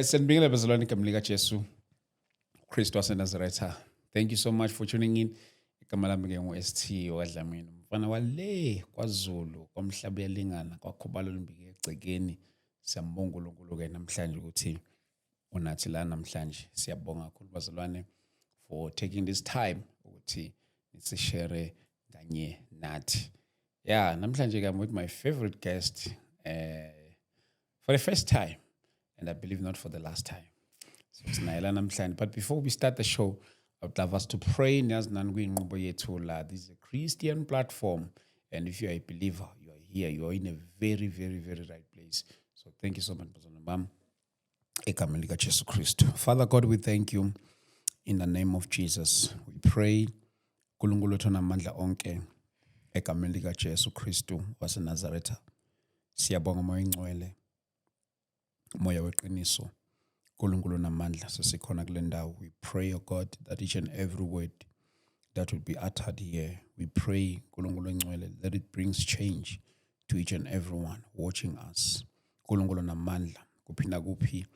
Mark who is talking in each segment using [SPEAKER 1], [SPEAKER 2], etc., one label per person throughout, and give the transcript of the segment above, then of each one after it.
[SPEAKER 1] Sanibingelela bazalwane egameni likaJesu Kristu waseNazaretha. Thank you so much for tuning in. Igama lami ke ngu-ST wakwaDlamini. Umfana wale kwaZulu, kwamhlaba uyalingana, kwakhobalo limbike egcekeni. Siyambonga uNkulunkulu ke namhlanje ukuthi unathi la namhlanje. Siyabonga kakhulu bazalwane for taking this time ukuthi nisishare kanye nathi. Yeah, namhlanje ke I'm with my favorite guest for the first time and I believe not for the last time. So sinaye la namhlanje. But before we start the show, I would love us to pray. Niyazi nani kuyinqubo yethu la. This is a Christian platform and if you are a believer, you are here. You are in a very, very, very right place. So thank you so much, bazalwane bami. Egameni likaJesu Kristu. Father God, we thank you in the name of Jesus. We pray uNkulunkulu wethu onamandla onke egameni likaJesu Kristu waseNazaretha. Siyabonga Moya Ingcwele, Moya weqiniso. uNkulunkulu onamandla sesikhona kule ndawo. We pray, O God, that each and every word that will be uttered here, we pray, uNkulunkulu ongcwele, that it brings change to each and everyone watching us. uNkulunkulu onamandla, kuphi nakuphi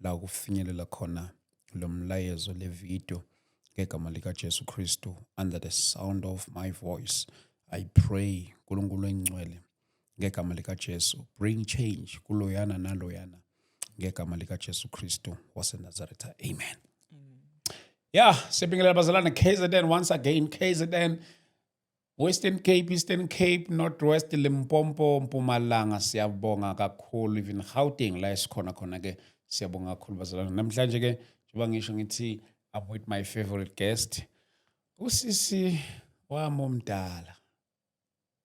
[SPEAKER 1] la kufinyelela khona lo mlayezo le video ngegama likaJesu Kristu, under the sound of my voice, I pray, uNkulunkulu ongcwele, ngegama likaJesu, bring change kuloyana naloyana ngegama likaJesu Kristu waseNazaretha. Amen. Yeah, siyabingelela bazalwane KZN once again, KZN, Western Cape, Eastern Cape, North West, Limpopo, Mpumalanga, siyabonga kakhulu, even Gauteng la esikhona khona ke siyabonga kakhulu bazalwane. Namhlanje ke njengoba ngisho ngithi I'm with my favorite guest, usisi wami omdala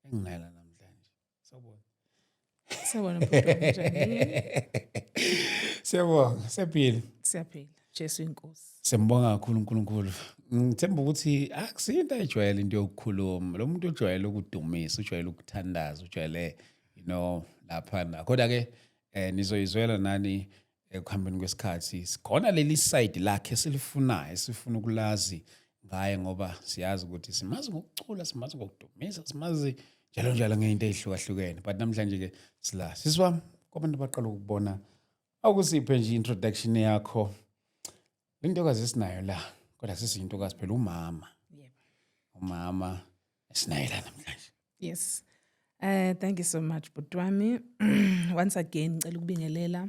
[SPEAKER 1] enginaye la namhlanje. Sawubona.
[SPEAKER 2] Sawubona bhuti wami, njani?
[SPEAKER 1] Siyabonga, siyaphila.
[SPEAKER 2] Siyaphila. Jesu inkosi.
[SPEAKER 1] Siyambonga kakhulu uNkulunkulu. Ngithemba ukuthi akusinto ayijwayele into yokukhuluma. Lo muntu ujwayele ukudumisa, ujwayele ukuthandaza, ujwayele lapha na. Kodwa ke nizoyizwela nani ekuhambeni kwesikhathi. Sikhona leli side lakhe esilifunayo, esifuna ukulazi ngaye ngoba siyazi ukuthi simazi ngokucula, simazi ngokudumisa, simazi njalo njalo ngento ezihlukahlukene. But namhlanje ke sila. Sisi wami, kwabantu baqala ukubona akusiphe nje introduction yakho. Intokazi esinayo la, kodwa sisiyintokazi phela umama.
[SPEAKER 2] Yebo.
[SPEAKER 1] Umama esinayo la namhlanje.
[SPEAKER 2] Yes. Thank you so much bhuti wami. Once again ngicela ukubingelela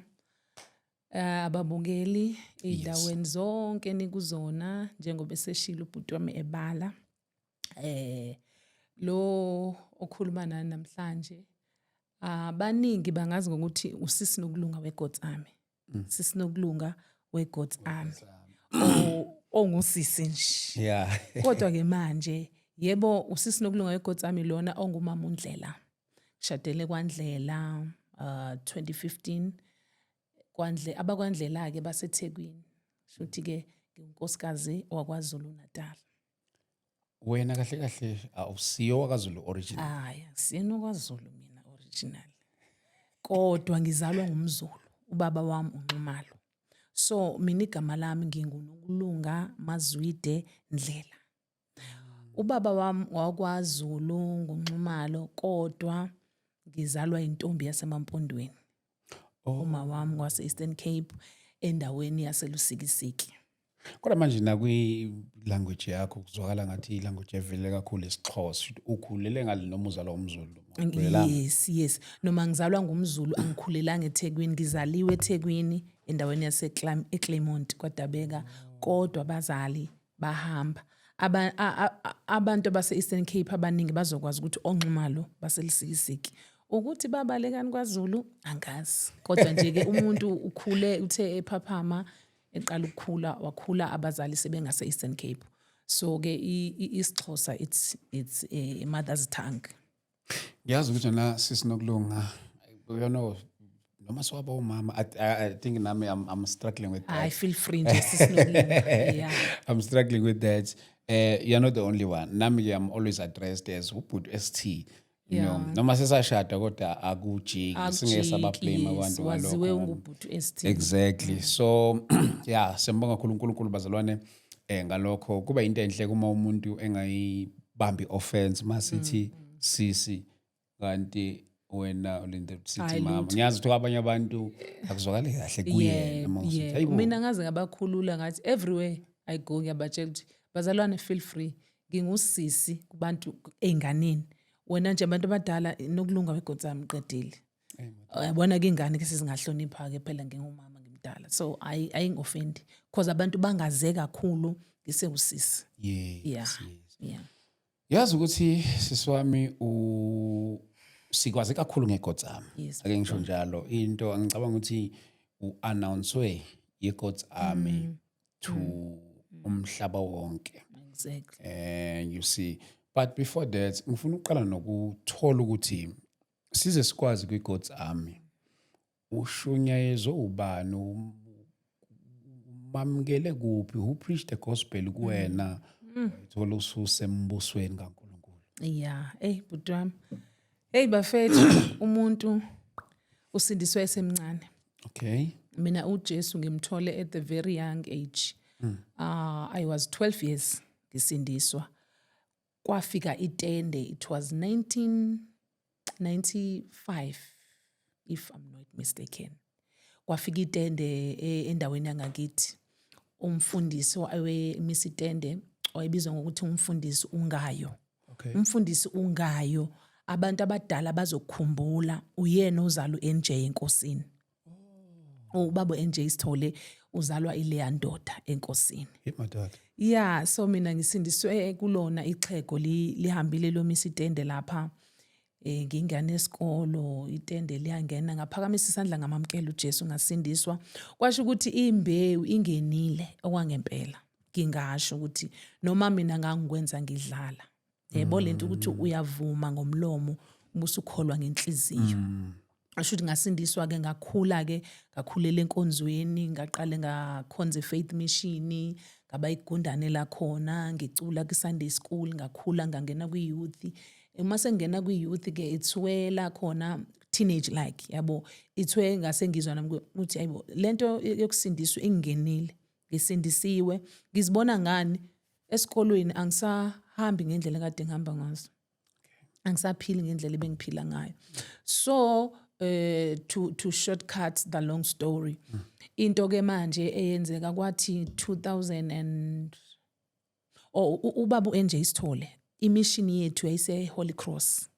[SPEAKER 2] ababukeli ey'ndaweni zonke nikuzona njengoba eseshilo ubhuti wami ebala. Lo okhuluma nani namhlanje abaningi bangazi ngokuthi usisi Nokulunga weGod's Army. Sisi Nokulunga weGod's Army. Ongusisi nje. Kodwa ke manje yebo usisi Nokulunga weGod's Army lona ongumama uNdlela. Shadele kwaNdlela 2015 kwaNdle abakwaNdlela ke baseThekwini. Shuthi ke nginkosikazi wakwaZulu Natal.
[SPEAKER 1] Wena kahle kahle awusiyo wakaZulu original.
[SPEAKER 2] Hayi, akusiyena kwaZulu mina original. Kodwa ngizalwa ngumZulu, ubaba wami uNxumalo. So mina igama lami nginguNokulunga Mazwide Ndlela. Ubaba wami wakwaZulu nguNxumalo kodwa ngizalwa intombi yaseMampondweni. Uma wami wase Eastern Cape endaweni yaseLusikisiki.
[SPEAKER 1] Kodwa manje nakwi language yakho kuzwakala ngathi i-language evele kakhulu isiXhosa. Ukhulele ngale noma uzalwa umZulu? Ukhulelanga?
[SPEAKER 2] Yes. Noma ngizalwa ngumZulu angikhulelanga eThekwini, ngizaliwe eThekwini endaweni yase eClermont kwaDabeka kodwa abazali bahamba. Abantu abase Eastern Cape abaningi bazokwazi ukuthi oNxumalo baseLusikisiki. Ukuthi babalekani kwaZulu angazi. Kodwa nje ke umuntu ukhule uthe ephaphama eqala ukukhula wakhula abazali sebengase Eastern Cape. So ke isiXhosa it's a mother's tongue.
[SPEAKER 1] Ngiyazi ukuthi na sisi Nokulunga noma siwaba umama I think nami I'm struggling with that.
[SPEAKER 2] I feel free nje sisi Nokulunga. Yeah.
[SPEAKER 1] I'm struggling with that. You're not the only one. Nami ke I'm always addressed as ubhuti ST. Noma sesashada kodwa akujiki singeke sabablame abantu
[SPEAKER 2] Waziwe ngalokho. Ungubhuti ST.
[SPEAKER 1] Exactly. So yeah, siyambonga kakhulu uNkulunkulu bazalwane ngalokho kuba into enhle kuma umuntu engayibambi offense masithi sisi kanti Wena ulinde sithi
[SPEAKER 2] Hayi,
[SPEAKER 1] mama,
[SPEAKER 2] lutho.
[SPEAKER 1] ngiyazi ukuthi abanye abantu akuzwakali kahle kuyena uma usithi hayibo.
[SPEAKER 2] Mina ngaze ngabakhulula, ngathi everywhere I go ngiyabatshela ukuthi, "Bazalwane, feel free, ngingusisi kubantu ey'nganeni. Wena nje, abantu abadala, nokulunga weGod's Army, qedile." Yabona ke, ingane ke sezingahlonipha-ke phela, ngingumama, ngimdala, so ayingi-offendi because abantu bangaze kakhulu ngisewusisi.
[SPEAKER 1] Yazi ukuthi sisi wami, sikwazi kakhulu ngeGod's Army. Ake ngisho njalo, into angicabanga ukuthi u-announcewe ye-God's Army to umhlaba wonke. And you see, but before that ngifuna ukuqala nokuthola ukuthi size sikwazi kwi-God's Army, ushunyayezwe ubani, umamukele kuphi, who preached the gospel kuwena, uthola ususembusweni kaNkulunkulu?
[SPEAKER 2] Yeah, hey bhuti wami. Hey bafethu, umuntu usindiswe esemncane. Mina uJesu ngimthole at the very young age. I was 12 years ngisindiswa. Kwafika itende, it was 1995 if I'm not mistaken. Kwafika itende endaweni yangakithi. Umfundisi wayemisa itende wayebizwa ngokuthi umfundisi uNgayo. Umfundisi uNgayo, abantu abadala bazokukhumbula, uyena ozalwa uNJ enkosini. Ubaba uNJ Sithole uzalwa ileya ndoda enkosini.
[SPEAKER 1] Hey madoda.
[SPEAKER 2] Yeah, so mina ngisindiswe kulona ixhego lihambile lomisa itende lapha. Ngingane esikolo, itende liyangena, ngaphakamisa isandla, ngamamkela uJesu, ngasindiswa. Kwasho ukuthi imbewu ingenile okwangempela. Ngingasho ukuthi noma mina ngangikwenza ngidlala. Yebo, lento ukuthi uyavuma ngomlomo ubusukholwa ngenhliziyo. Asho ukuthi ngasindiswa ke, ngakhula ke, ngakhulela enkonzweni, ngaqale ngakhonza eFaith Mission, ngaba igundane lakhona, ngicula ku-Sunday school, ngakhula ngangena kwi-youth. Uma sengingena kwi-youth ke, it's where la khona teenage like, yabo, it's where ngase ngizwa nami ukuthi ayibo, lento yokusindiswa ingenile, ngisindisiwe. Ngizibona ngani? Esikolweni angisahambi ngendlela ekade ngihamba ngazo, angisaphili ngendlela ebengiphila ngayo. So to shortcut the long story, into ke manje eyenzeka kwathi 2000 and oh, ubaba uNJ Sithole, imission yethu yayise Holy Cross.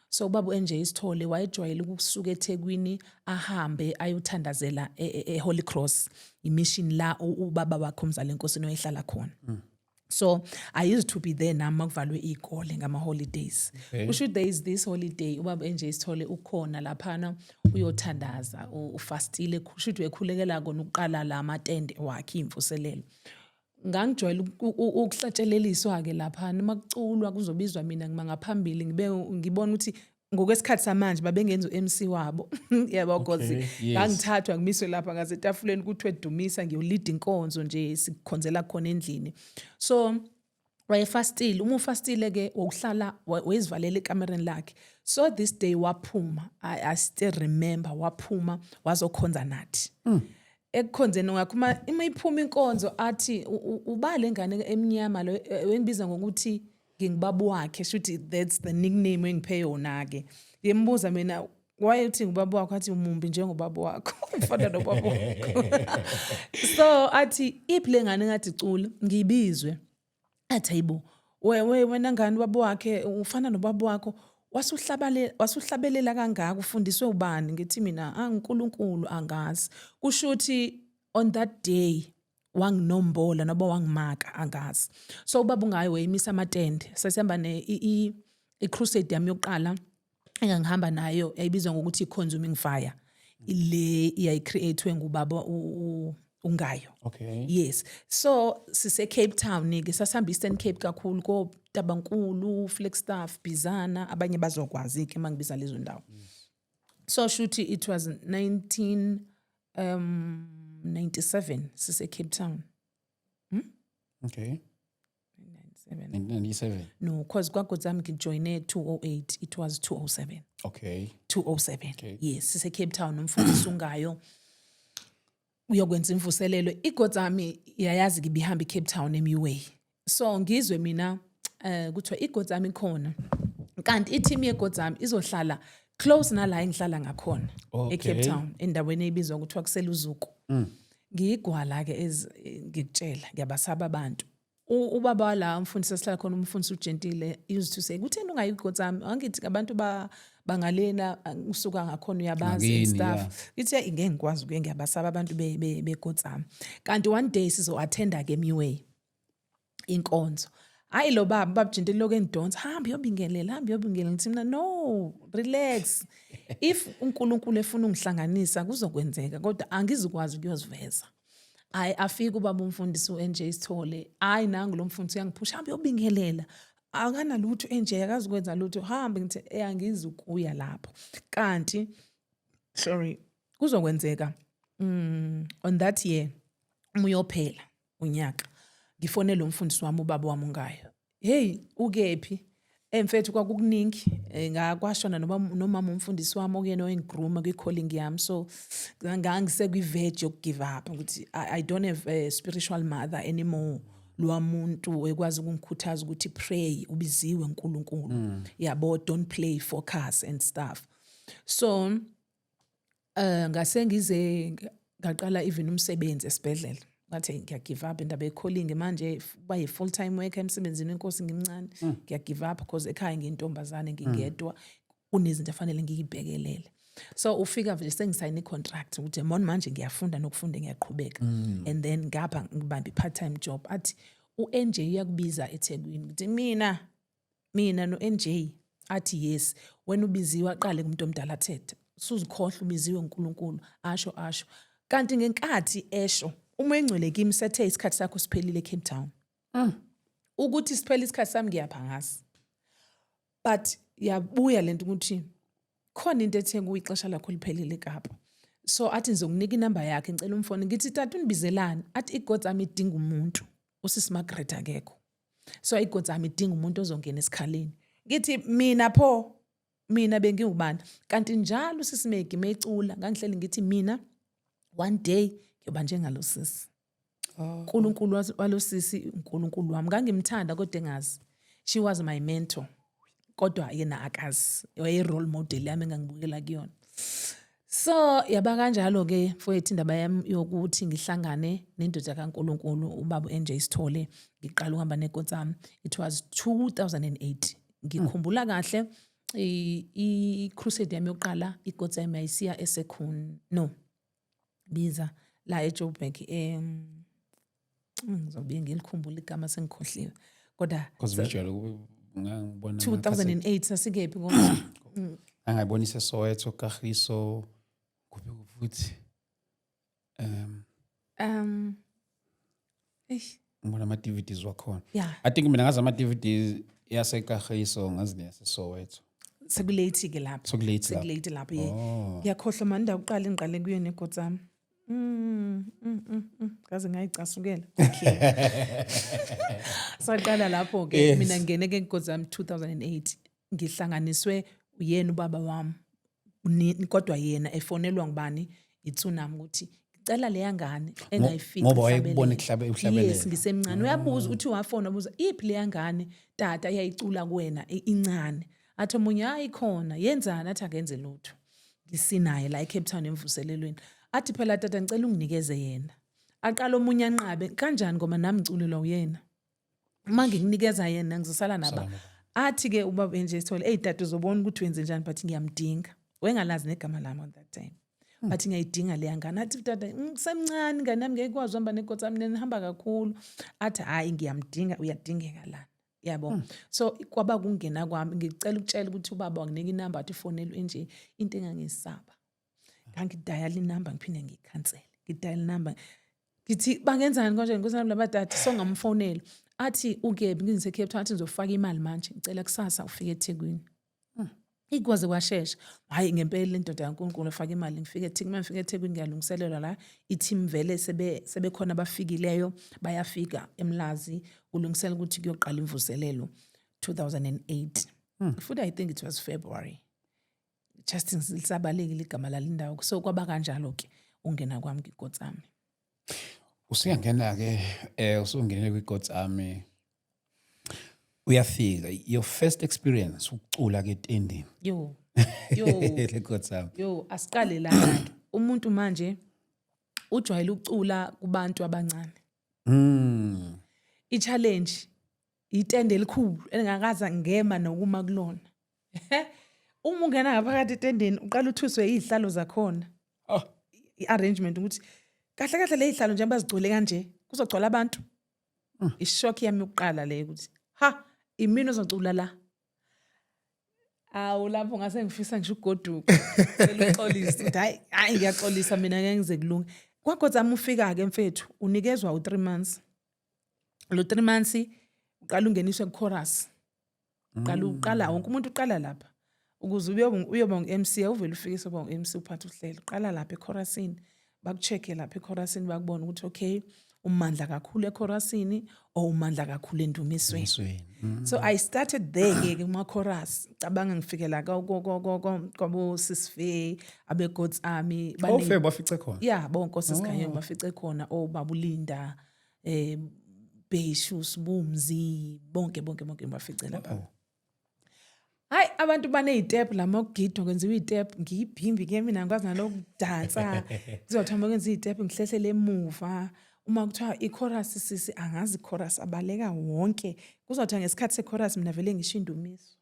[SPEAKER 2] So ubaba uNJ Sithole wayejwayele ukusuka eThekwini ahambe ayothandazela eHoly Cross, imission la ubaba wakhe umzali enkosini wayehlala khona. So I used to be there nami makuvalwe izikole ngama holidays. Kusho there is this holiday, ubaba NJ Sithole ukhona laphana uyothandaza, ufastile, kusho ukuthi uyekhulekela kona ukuqala la amatende wakhe imvuselelo. Ngangijwayele ukuhlatsheleliswa ke laphana, makuculwa kuzobizwa mina, ngima ngaphambili, ngibe ngibona ukuthi ngokwesikhathi samanje babengenza u-MC wabo, yabo, cause ngangithathwa ngimiswe lapha ngasetafuleni, kuthiwe dumisa, ngiyolida inkonzo nje, sikukhonzela khona endlini. So wayefastile, uma ufastile ke wokuhlala wayezivalela ekamereni lakhe. So this day waphuma, I still remember, waphuma wazokhonza nathi. Ekukhonzeni ngakho, uma iphuma inkonzo athi, "Ubale ngane emnyama lo," wengibiza ngokuthi ngingubaba wakhe, shuthi that's the nickname engiphe yona ke. Ngimbuza mina, wayethi ngubaba wakho, athi umumbi njengobaba wakho, ufana nobaba wakho. So athi, "Iphi le ngane ngathi cula ngibizwe?" Athi, "Hayibo, we we wena ngani, ubaba wakhe ufana nobaba wakho, wasuhlabale wasuhlabelela kangaka, ufundiswe ubani?" Ngithi mina, "AnguNkulunkulu, angazi." Kusho ukuthi on that day wanginombola noba wangimaka, angazi. So ubaba ungayi wayimisa amatende, sasihamba ne i-crusade yami yokuqala engangihamba nayo yayibizwa ngokuthi i-Consuming Fire, le yayi-create ngubaba uNgayo. Yes, so sise Cape Town ke, sasihamba Eastern Cape kakhulu, ko Tabankulu, Flagstaff, Bizana, abanye bazokwazi ke mangibiza lezo ndawo. So shuthi it was 19 97 sise Cape Town. 97.
[SPEAKER 1] 1997.
[SPEAKER 2] No, cause kwaGod's Army ngijoyine 208, it was 207. 207. Yes, sise Cape Town, umfundisi ungayo uyokwenza imvuselelo. IGod's Army yayazi ke ibihamba iCape Town MUA. So ngizwe mina kuthiwa iGod's Army ikhona, kanti i-team yeGod's Army izohlala Close nala engihlala ngakhona eCape Town, endaweni ebizwa kuthiwa kuseLuzuko. Ngiyigwala ke, as ngikutshela, ngiyabasaba abantu. Ubaba wala umfundisi esihlala khona, umfundisi uGentile, used to say, "Kutheni ungayi Gotsami? Angithi abantu ba bangalena usuka ngakhona, uyabazi and
[SPEAKER 1] Ngakini,
[SPEAKER 2] stuff." Ngithi, "Ngeke ngikwazi ukuye, ngiyabasaba abantu beGotsami." Kanti one day sizo attenda ke Miway inkonzo. Hayi, lo baba, baba Gentile, lokho engidonsa, "Hamba uyobingelela, hamba uyobingelela." Ngithi mina, "No, relax. If uNkulunkulu efuna ungihlanganisa, kuzokwenzeka, kodwa angizukwazi ukuyoziveza." Hayi, afike ubaba umfundisi uNJ Sithole. Hayi, nangu lo mfundisi uyangiphusha, "Hamba uyobingelela, akanalutho NJ, akazi kwenza lutho, hamba." Ngithi, "Eh, angizukuya lapho." Kanti, sorry, kuzokwenzeka on that year, uma uyophela unyaka, ngifonele umfundisi wami, ubaba wami ungayo, "Hey, ukephi?" Mfethu, kwakukuningi. Ngakwashona noma nomama umfundisi wami, okuyena oyengigrooma kwi-calling yami, so ngangise-kwi-verge yokugive up, ukuthi I don't have a spiritual mother anymore, lowa muntu ekwazi ukungikhuthaza ukuthi pray, ubiziwe uNkulunkulu, yabo, don't play, focus and stuff. So ngase ngize ngaqala even umsebenzi esibhedlela. Ngathi ngiya give up indaba ye-calling manje, kuba yi-full time worker emsebenzini wenkosi, ngimncane. Ngiya give up because ekhaya ngiyintombazane, ngingedwa, kunezinto afanele ngiyibhekelele. So ufika vele sengisayine i-contract ukuthi yabona manje ngiyafunda nokufunda, ngiyaqhubeka, and then ngapha ngibambe i-part time job. Athi u-NJ uyakubiza eThekwini. Ngithi mina no-NJ? Athi, "Yes, wena ubiziwe." Aqale kumuntu omdala athethe, "Suzikhohlwa, ubiziwe uNkulunkulu." Asho, asho, kanti ngenkathi esho, uma engcwele kimi sethe, "Isikhathi sakho siphelile eCape Town." Ukuthi siphele isikhathi sami, ngiyapha ngazi, but yabuya lento ukuthi khona into ethe kuyixesha lakho liphelile eKapa. So athi, "Ngizokunika inamba yakhe, ngicela umfone." Ngithi, "Tata, unibizelani?" Athi, "IGotsami idinga umuntu, usisi Margaret akekho, so iGotsami idinga umuntu ozongena esikhaleni." Ngithi mina, "Pho mina bengiwubani?" Kanti njalo usisi Maggie mecula, ngangihleli ngithi mina one day ngiyoba njengalo sisi. uNkulunkulu walo sisi uNkulunkulu wami. Ngangimthanda kodwa engazi. She was my mentor, kodwa yena akazi, waye role model yami engangibukela kuyona. So yaba kanjalo ke, mfowethu, indaba yami yokuthi ngihlangane nendoda kaNkuluNkulu, ubaba NJ Sithole, ngiqala ukuhamba neNkosi. It was 2008, ngikhumbula kahle. I crusade yami yokuqala, iNkosi yami yayisiya eSekhun, no, biza la eJoburg, ngizobuye ngilikhumbula igama, sengikhohliwe, kodwa
[SPEAKER 1] Because visually ngangibona
[SPEAKER 2] 2008 sasikephi kodwa?
[SPEAKER 1] Angayibona iseSoweto, Kagiso, kuphi futhi?
[SPEAKER 2] Eish.
[SPEAKER 1] Ngibona ama DVDs wakhona. I think mina ngazi ama DVDs yaseKagiso, ngazi neyaseSoweto.
[SPEAKER 2] Sekulate ke lapho.
[SPEAKER 1] Sekulate lapho.
[SPEAKER 2] Sekulate lapho, ye. Ngiyakhohlwa manje indawo kuqala engiqale kuyo negotsami. Ngaze ngayicasukela. Okay, saqala lapho ke. Mina ngene ke ngotsami 2008, ngihlanganiswe uyena ubaba wami. Kodwa yena efonelwa ngubani, itsunami, ukuthi ngicela leya ngane engayifica
[SPEAKER 1] Ngoba wayekubona
[SPEAKER 2] ihlabelela.
[SPEAKER 1] uhlabelela.
[SPEAKER 2] Yes, ngisemncane. Uyabuza uthi, wafona ubuza, "Iphi leya ngane, tata, iyayicula kuwena incane?" Athi omunye, "Hayi, khona yenzani?" Athi, "Akenze lutho, ngisinaye la eCape Town emvuselelweni." Athi, "Phela tata, ngicela unginikeze yena." Aqala omunye anqabe, "Kanjani, ngoba nami ngiculelwa uyena? Uma ngikunikeza yena, ngizosala naba?" Athi ke ubaba nje sithole, "Hey tata, uzobona ukuthi wenze njani, but ngiyamdinga." Wengalazi negama lami on that time, but "Ngiyayidinga leya ngane." Athi, "Tata, ngisemncane, ingane yami ngeke ikwazi uhamba negotsami, mina nihamba kakhulu." Athi, "Hhayi, ngiyamdinga, uyadingeka lana, yabo." So kwaba kungena kwami. Ngicela ukutshela ukuthi ubaba wanginika inamba, athi fonela enje. Into engangisaba, ngangidayala inamba, ngiphinde ngiyikhansele, ngidayala inamba, ngithi bangenzani konje, nkosi yami, labadade. So ngamfonela, athi, "Ukephi?" Ngingise Cape Town. Athi, "Ngizofaka imali manje, ngicela kusasa ufike eThekwini." Ikwaze kwashesha, hhayi ngempela, indoda kaNkulunkulu efaka imali, ngifike eThekwini. Uma ngifika eThekwini, ngiyalungiselelwa la, i-team vele sebekhona abafikileyo, bayafika eMlazi kulungisela ukuthi kuyoqala imvuselelo 2008 futhi. I think it was February, just lisabalekile igama lale ndawo. So kwaba kanjalo-ke ungena kwami kwiGotsami.
[SPEAKER 1] Usuyangena-ke, usungenele kwiGotsami, uyafika, your first experience ukucula ke etendeni?
[SPEAKER 2] Yo. Yo.
[SPEAKER 1] Le God's.
[SPEAKER 2] Yo, asiqale lana ke. Umuntu manje ujwayele ukucula kubantu abancane. I-challenge itende elikhulu elingakaza ngema nokuma kulona. Uma ungena ngaphakathi etendeni, uqala uthuswe izihlalo zakhona.
[SPEAKER 1] Oh.
[SPEAKER 2] I-arrangement ukuthi kahle kahle le zihlalo njengoba zigcwele kanje, kuzogcwala abantu. I-shock yami yokuqala leyo, ukuthi ha, imini ozocula la. Awu, lapho ngase ngifisa ngisho ukugoduka. Cela uxolisa ukuthi hayi hayi, ngiyaxolisa mina, ngeke ngize kulunge. KwaGod's Army ufika-ke mfethu, unikezwa u-3 months. Lo 3 months uqala ungeniswe ku-chorus. Uqala uqala wonke umuntu uqala lapha. Ukuze uyoba ngu-MC, awuvele ufike soba ngu-MC uphathe uhlelo. Uqala lapha e-chorusini, baku-check-e lapha e-chorusini, bakubone ukuthi okay, umandla kakhulu e-chorusini or umandla kakhulu endumisweni.
[SPEAKER 1] Esweni.
[SPEAKER 2] So I started there ke kuma chorus. Cabanga ngifikela kwabo Sisfe, abe God's Army.
[SPEAKER 1] Ofe bafice khona.
[SPEAKER 2] Yeah, bonke osisikhanye bafice khona, obabulinda Beshu, Sibumzi, bonke bonke bonke bafice lapha.
[SPEAKER 1] Oh.
[SPEAKER 2] Hayi, abantu baney'tep la, makugidwa kwenziwa iy'tep, ngiyibhimbi ke mina, ngikwazi nalokudansa. Kuzothiwa makwenziwa iy'tep ngihlehlele emuva. Uma kuthiwa i-chorus, sisi angazi i-chorus, abaleka wonke. Kuzothiwa ngesikhathi se-chorus mina vele ngisho indumiso.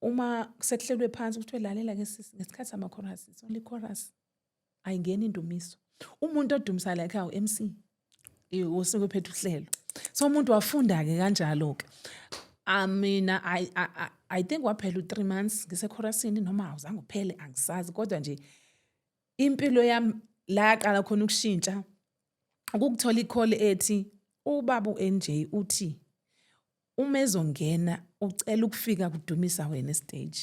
[SPEAKER 2] Uma sekuhlelwe phansi kuthiwe lalela ke sisi, ngesikhathi sama-chorus, it's only chorus. Ayingeni indumiso. Umuntu odumisa la ekhaya u-MC. Usuke ephethe uhlelo. So umuntu wafunda-ke kanjalo-ke. Mina I think waphela u-3 months ngisekhorasini, noma awuzange uphele, angisazi, kodwa nje impilo yami la yaqala khona ukushintsha ukukuthola i-call ethi ubaba u-NJ uthi uma ezongena ucela ukufika kudumisa wena e-stage.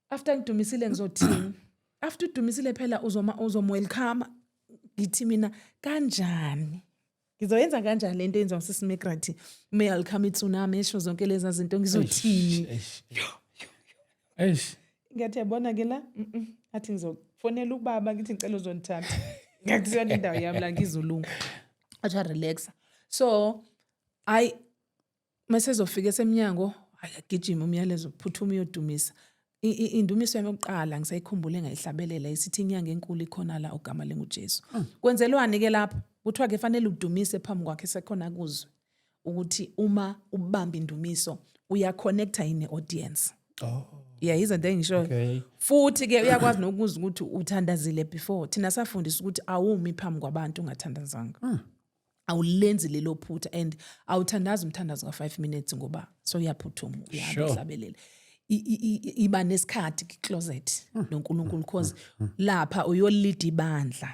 [SPEAKER 2] After ngidumisile ngizothini? After udumisile phela uzoma uzom-welcome. Ngithi mina kanjani? Ngizoyenza kanjani lento eyenziwa usisi Megrati? Welcome i-tsunami, esho zonke lezi zinto, ngizothini?
[SPEAKER 1] Eish. Eish.
[SPEAKER 2] Ngathi yabona ke la, athi ngizofonela ubaba ngithi ngicela uzondithatha. Ngakusiyona indawo yami la, ngizolunga. Athi relaxa. So ayi, mase ezofika esemnyango, hayi, agijima umyalezo, phuthuma uyodumisa. Indumiso yami yokuqala ngisayikhumbula engayihlabelela isithi, "Inyanga enkulu ikhona la, ogama linguJesu." Kwenzelwani ke lapho? Kuthiwa ke fanele udumise phambi kwakhe sekhona, kuzwe ukuthi uma ubamba indumiso uyaconnecta yini ne-audience.
[SPEAKER 1] Oh.
[SPEAKER 2] Yeah, izinto engishoyo. Futhi ke uyakwazi nokuzwa ukuthi uthandazile before. Thina safundisa ukuthi awumi phambi kwabantu ungathandazanga. Awulenzi lelo phutha and awuthandazi umthandazo ka-5 minutes ngoba soyaphuthuma uyahamba uhlabelela. Iba nesikhathi closet noNkulunkulu, cause lapha uyolida ibandla,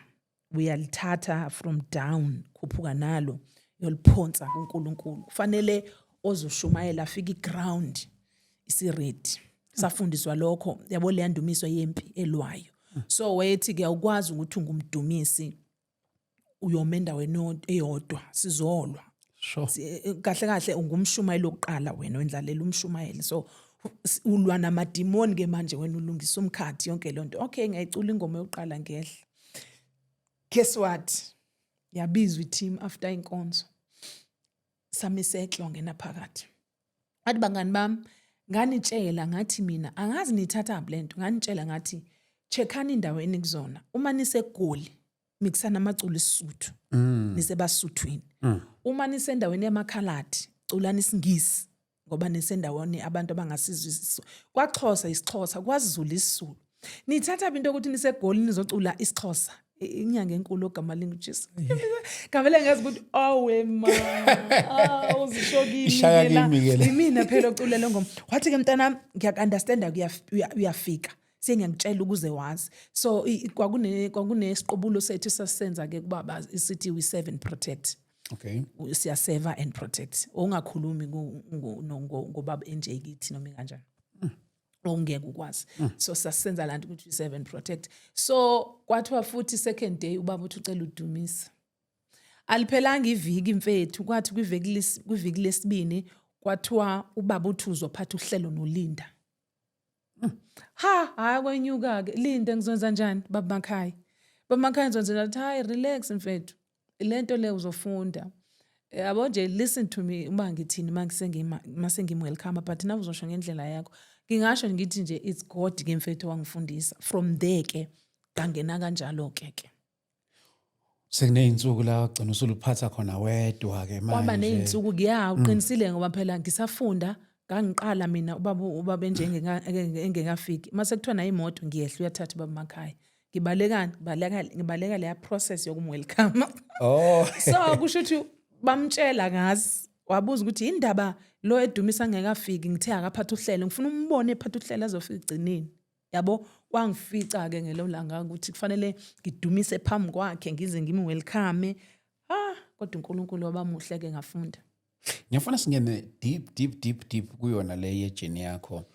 [SPEAKER 2] uyalithatha from down, khuphuka nalo, yoliphonsa kuNkulunkulu. Kufanele ozoshumayela afike i-ground isi-ready. Safundiswa lokho, yabo, leya ndumiso yempi elwayo. So wayethi ke awukwazi ukuthi ungumdumisi uyoma endaweni eyodwa, sizolwa. Kahle kahle ungumshumayeli wokuqala wena, wendlalela umshumayeli, so ulwa namadimoni ke manje wena, ulungisa umkhathi, yonke leyo nto. Okay, ngiyayicula ingoma yokuqala, ngehla. Guess what, yabizwa i-team after inkonzo, samiseklo ngena phakathi. Wathi, "Bangani bami, nganitshela ngathi mina angazi nithatha le nto, nganitshela ngathi checkani indawo enikuzona. Uma niseGoli, mixana amaculo isiSuthu, nisebaSuthwini. Uma nisendaweni yamakhaladi, culani isiNgisi ngoba nisendaweni abantu abangasizwa. KwaXhosa isiXhosa, kwaZulu isiZulu. Nithatha into ukuthi niseGoli nizocula isiXhosa. Inyanga enkulu ogama linguJesu." Ngavele ngazi ukuthi awe ma, awuzisho kimi.
[SPEAKER 1] Ishaya
[SPEAKER 2] ke la.
[SPEAKER 1] kimi ke le.
[SPEAKER 2] Imina phela ocula le ngoma. Wathi ke, "Mntanami, ngiyaku-understanda, uyafika sengiyakutshela ukuze wazi." So kwakunesiqubulo sethu sasisenza ke kubaba, isithi we serve and protect. Siyaseva and protect. Ungakhulumi ngobaba NJ kithi noma kanjani, ongeke ukwazi. So sasisenza lanto ukuthi we serve and protect. So kwathiwa futhi second day ubaba uthi ucela udumisa. Aliphelanga iviki mfethu, kwathi kwiviki lesibini kwathiwa ubaba uthi uzophatha uhlelo noLinda. Ha, hayi, kwenyuka ke, "Linda, ngizokwenza njani baba makhaya? Baba makhaya, ngizokwenza njani?" Hayi, relax mfethu, lento le uzofunda. Yabo nje, listen to me, uma ngithini mase ngim-welcome, but nawe uzosho ngendlela yakho. Ngingasho ngithi nje it's God ke, mfethu, wangifundisa. From there ke ngangena kanjalo ke.
[SPEAKER 1] Sekuney'nsuku la wagcina usuluphatha khona wedwa-ke manje.
[SPEAKER 2] Kwaba ney'nsuku, ya, uqinisile, ngoba phela ngisafunda ngangiqala mina ubaba engekafiki. Mase kuthiwa nayo imoto ngiyehla, uyathatha ubaba emakhaya. Ngibalekani? Ngibaleka leya process yokum-welcome. So kusho ukuthi bamtshela ngazi, wabuza ukuthi indaba lo edumisa ngekafiki, ngithe akaphatha uhlelo, ngifuna umbone ephatha uhlelo azofika egcineni, yabo. Kwangifica ke ngelo langa ukuthi kufanele ngidumise phambi kwakhe, ngize ngim-welcome. Ah, kodwa uNkulunkulu wabamuhle ke, ngafunda.
[SPEAKER 1] Ngiyafuna singene deep, deep, deep, deep kuyona le ye-journey yakho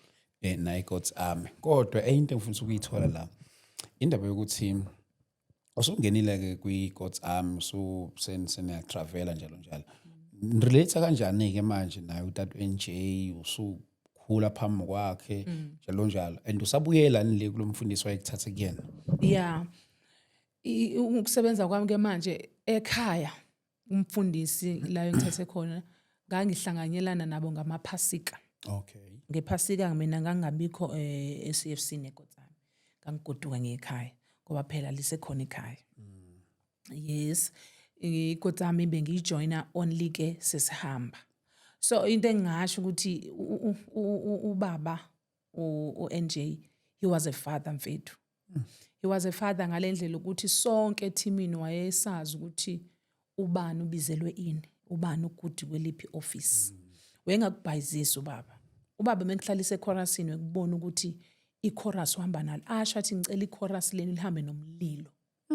[SPEAKER 1] naye God's Army, kodwa enye into engifuna ukuyithola la, indaba yokuthi usungenile-ke kwi-God's Army, seniya-travela njalo njalo, nirelate kanjani-ke manje naye utata NJ, usukhula phambi kwakhe njalo njalo, and usabuyela le kulo mfundisi wayekuthathe kuyena?
[SPEAKER 2] Yeah, ukusebenza kwami ke manje ekhaya, umfundisi la engithathe khona, ngangihlanganyelana nabo ngamaphasika. Ngephasika mina ngangabikho e-CFC neGod's Army, ngangigoduka ngekhaya ngoba phela lisekhona ekhaya. Yes, iGod's Army bengiyijoyina only ke sesihamba. So into engingasho ukuthi ubaba u-NJ, he was a father, mfethu. He was a father ngalendlela ukuthi sonke ethimini wayesazi ukuthi ubani ubizelwe ini, ubani u-good kweliphi office. Wayengakubhayizisi ubaba. Ubaba mekuhlalisa echorusini, wekubona ukuthi ichorus uhamba nalo, asho athi, "Ngicela ichorus leni lihambe nomlilo,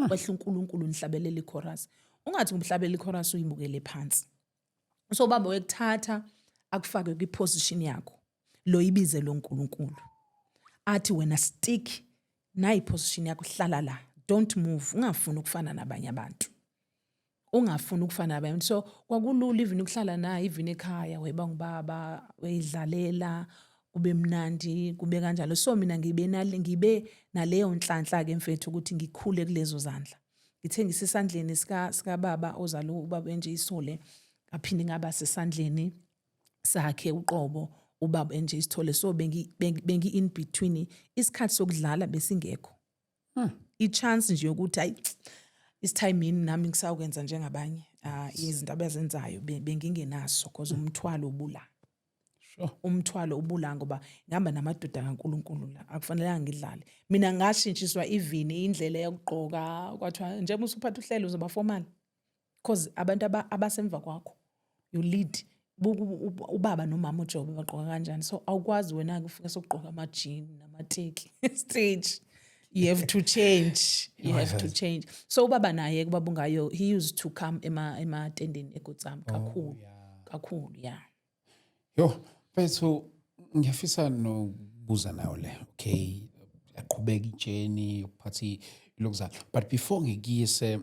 [SPEAKER 2] kwehla uNkulunkulu, nihlabelela ichorus." Ungathi ngumhlabelela ichorus uyibukele phansi. So baba wekuthatha akufake kwiposition yakho lo ibize lo nkulunkulu, athi, "Wena stick nayi position yakho, hlala la, don't move, ungafuni ukufana nabanye abantu, ungafuni ukufana nabanye." So kwakulula even ukuhlala naye, even ekhaya weba ngubaba, weyidlalela, kube mnandi, kube kanjalo. So mina ngibe naleyo nhlanhla ke, mfethu, ukuthi ngikhule kulezo zandla. Ngithe ngisesandleni sika baba ozala ubaba nje isole, ngaphinde ngaba sesandleni sakhe uqobo ubaba nje isithole. So bengi in between. Isikhathi sokudlala besingekho, i-chance nje yokuthi hayi, isitime yini nami ngisawukwenza njengabanye, izinto abazenzayo, bengingenaso because umthwalo ubula. Umthwalo ubula ngoba ngihamba namadoda kaNkuluNkulu la, akufanelanga ngidlale. Mina ngashintshiswa even indlela yokugqoka, kwathiwa njengoba usuphatha uhlelo uzoba formal because abantu abasemva kwakho, you lead. Buka ubaba nomama uJobe bagqoka kanjani, so awukwazi wena-ke ufike sokugqoka ama-jean namateki stage. You have to change, you have to change. So ubaba naye, kubaba ungayo, he used to come ematendeni eGod's Army kakhulu kakhulu, yeah.
[SPEAKER 1] Yo, mfethu, ngiyafisa nokubuza nawe le. Okay, yaqhubeka i-journey yokuphatha ilokuzana. But before ngikuyise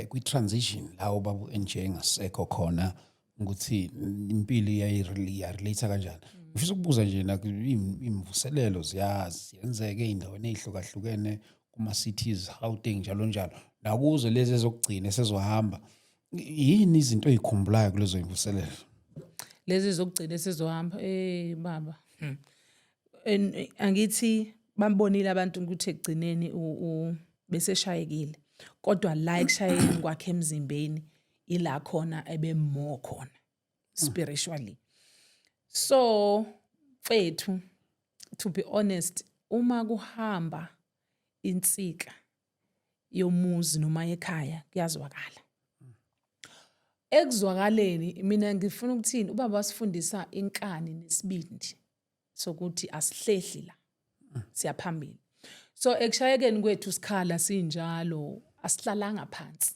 [SPEAKER 1] kwi-transition la ubaba NJ engasekho khona, ukuthi impilo iyarelate kanjani. Ngifisa ukubuza nje na imvuselelo ziyenzeka ey'ndaweni ey'hlukahlukene kuma-cities, Gauteng njalo njalo. Nakuzo lezi ezokugcina esezohamba. Yini izinto oyikhumbulayo kulezo imvuselelo?
[SPEAKER 2] Lezi zokugcina esizohamba, baba. And angithi bambonile abantu ukuthi ekugcineni beseshayekile, kodwa la ekushayekeni kwakhe emzimbeni ila khona ebe more khona spiritually. So mfethu, to be honest, uma kuhamba insika yomuzi noma ekhaya, kuyazwakala. Ekuzwakaleni mina ngifuna ukuthini, ubaba wasifundisa inkani nesibindi sokuthi asihlehli la, siyaphambili. So ekushayekeni kwethu sikhala sinjalo, asihlalanga phansi.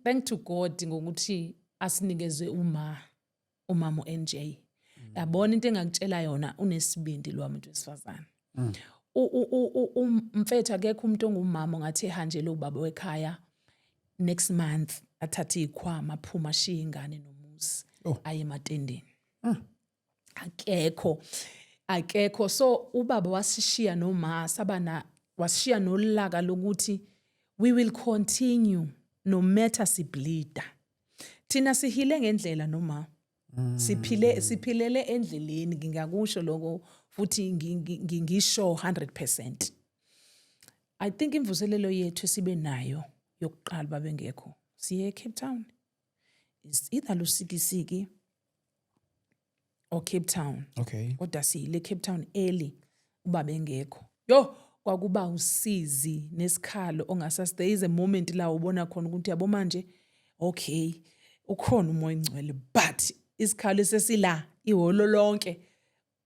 [SPEAKER 2] Thank to God ngokuthi asinikeze umama uNJ. Yabona, into engakutshela yona, unesibindi lo muntu wesifazane. Mfethu, akekho umuntu ongumama ongathi ehanjelwe ubaba wekhaya, next month athathe ikhwama, aphuma, ashiye ingane nomuzi, aye ematendeni. Akekho, akekho. So ubaba wasishiya noma saba na wasishiya nolaka lokuthi we will continue. No matter sibleeda, thina sihile ngendlela noma siphile, siphilele endleleni. Ngingakusho lokho futhi ngisho 100%. I think imvuselelo yethu esibe nayo yokuqala babengekho, siye eCape Town, is either Lusikisiki or Cape Town. Kodwa siyile Cape Town early uba engekho. Yo, kwakuba usizi nesikhalo ongasasi. There is a moment la ubona khona ukuthi, yabo manje, okay, ukhona uMoya oNgcwele, but isikhalo sesila ihholo lonke,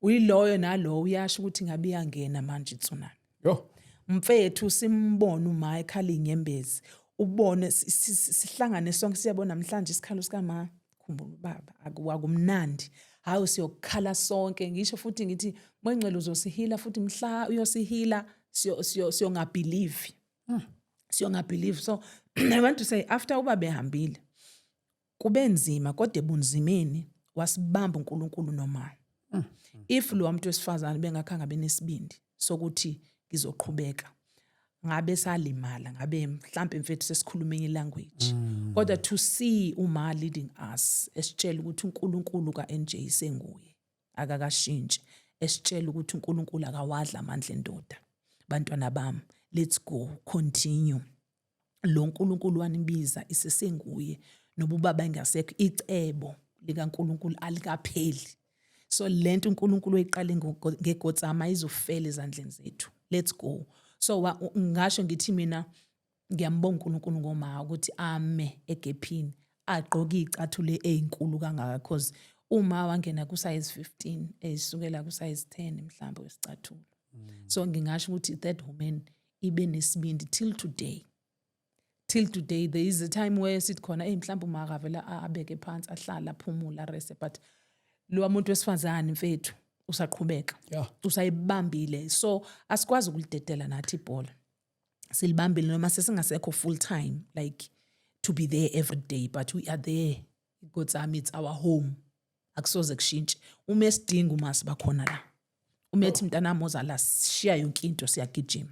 [SPEAKER 2] uyiloyo nalowo uyasho ukuthi ngabe iyangena manje itsunami.
[SPEAKER 1] Yo.
[SPEAKER 2] Mfethu, simbone uma ekhala inyembezi, ubone sihlangane sonke, siyabona namhlanje isikhalo sikama khumbula ubaba, akumnandi. Hawu, siyokukhala sonke. Ngisho futhi ngithi Moyingcwele uzosihila futhi mhla uyosihila siyongabelieve, siyongabelieve. So I want to say, after uba behambile kube nzima, kodwa ebunzimeni wasibamba uNkulunkulu noma if lo muntu wesifazane bengakhange benesibindi sokuthi ngizoqhubeka, ngabe salimala, ngabe mhlambe mfethu sesikhuluma enye language. Kodwa to see uma leading us, esitshela ukuthi uNkulunkulu kaNJ senguye, akakashintshi, esitshela ukuthi uNkulunkulu akawadla amandla endoda, bantwana bami, let's go, continue, lo nkulunkulu wanibiza isesenguye noba ubaba engasekho, icebo likaNkulunkulu alikapheli. So lento uNkulunkulu oyiqale ngeGotsama izofela ezandleni zethu, let's go. So ngisho ngithi mina ngiyambonga uNkulunkulu ngoma ukuthi ame egephini, agqoke iy'cathulo ey'nkulu kangaka, cause uma wangena ku-size 15 eyisukela ku-size 10 mhlawumbe wesicathulo. So ngingasho ukuthi that woman ibe nesibindi till today. Till today there is a time where sithi khona, hey, mhlawumbe uma akavela abeke phansi, ahlala, aphumula, areste, but lo muntu wesifazane, mfethu, usaqhubeka. Usayibambile. So asikwazi ukulidedela nathi ibhola, silibambile noma sesingasekho full time, like to be there every day, but we are there. IGotsami, it's our home, akusoze kushintshe. Uma esidinga uma sibakhona la, uma ethi mntanami oza la, sishiya yonke into, siyagijima.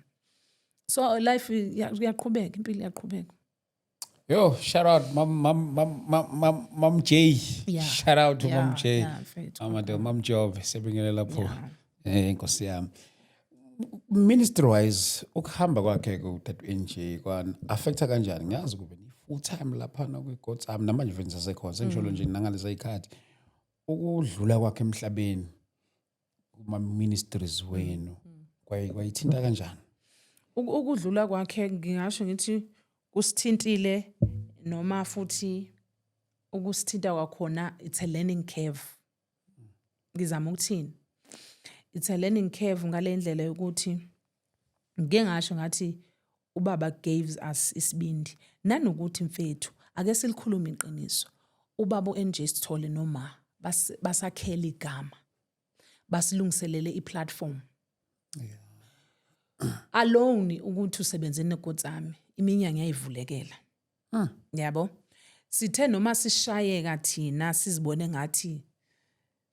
[SPEAKER 2] So life iyaqhubeka, impilo iyaqhubeka.
[SPEAKER 1] Yo, shout out Mam Mam Mam Mam Mam Mam J. Shout out to Mam J.
[SPEAKER 2] Yeah, mfethu.
[SPEAKER 1] Amade Mam Job sebingelela lapho. Inkosi yami. Ministry wise, ukuhamba kwakhe ku Tata NJ kwan affecta kanjani? Ngiyazi kube ni full time lapha na kwiGotsami, namanje vele sasekhona. Sengisholo nje nangaleza ikhathi. Ukudlula kwakhe emhlabeni kuma ministries wenu kwayithinta kanjani?
[SPEAKER 2] Ukudlula kwakhe, ngingasho ngithi kusithintile, noma futhi ukusithinta kwakhona, it's a learning curve. Ngizama ukuthini? It's a learning curve ngale ndlela yokuthi ngike ngasho ngathi ubaba gave us isibindi, nanokuthi mfethu, ake silikhulume iqiniso, ubaba uNJ Sithole noma basakhela igama, basilungiselele iplatform alone ukuthi usebenze neGotsami, iminyango yayivulekela, yabo. Sithe noma sishayeka thina, sizibone ngathi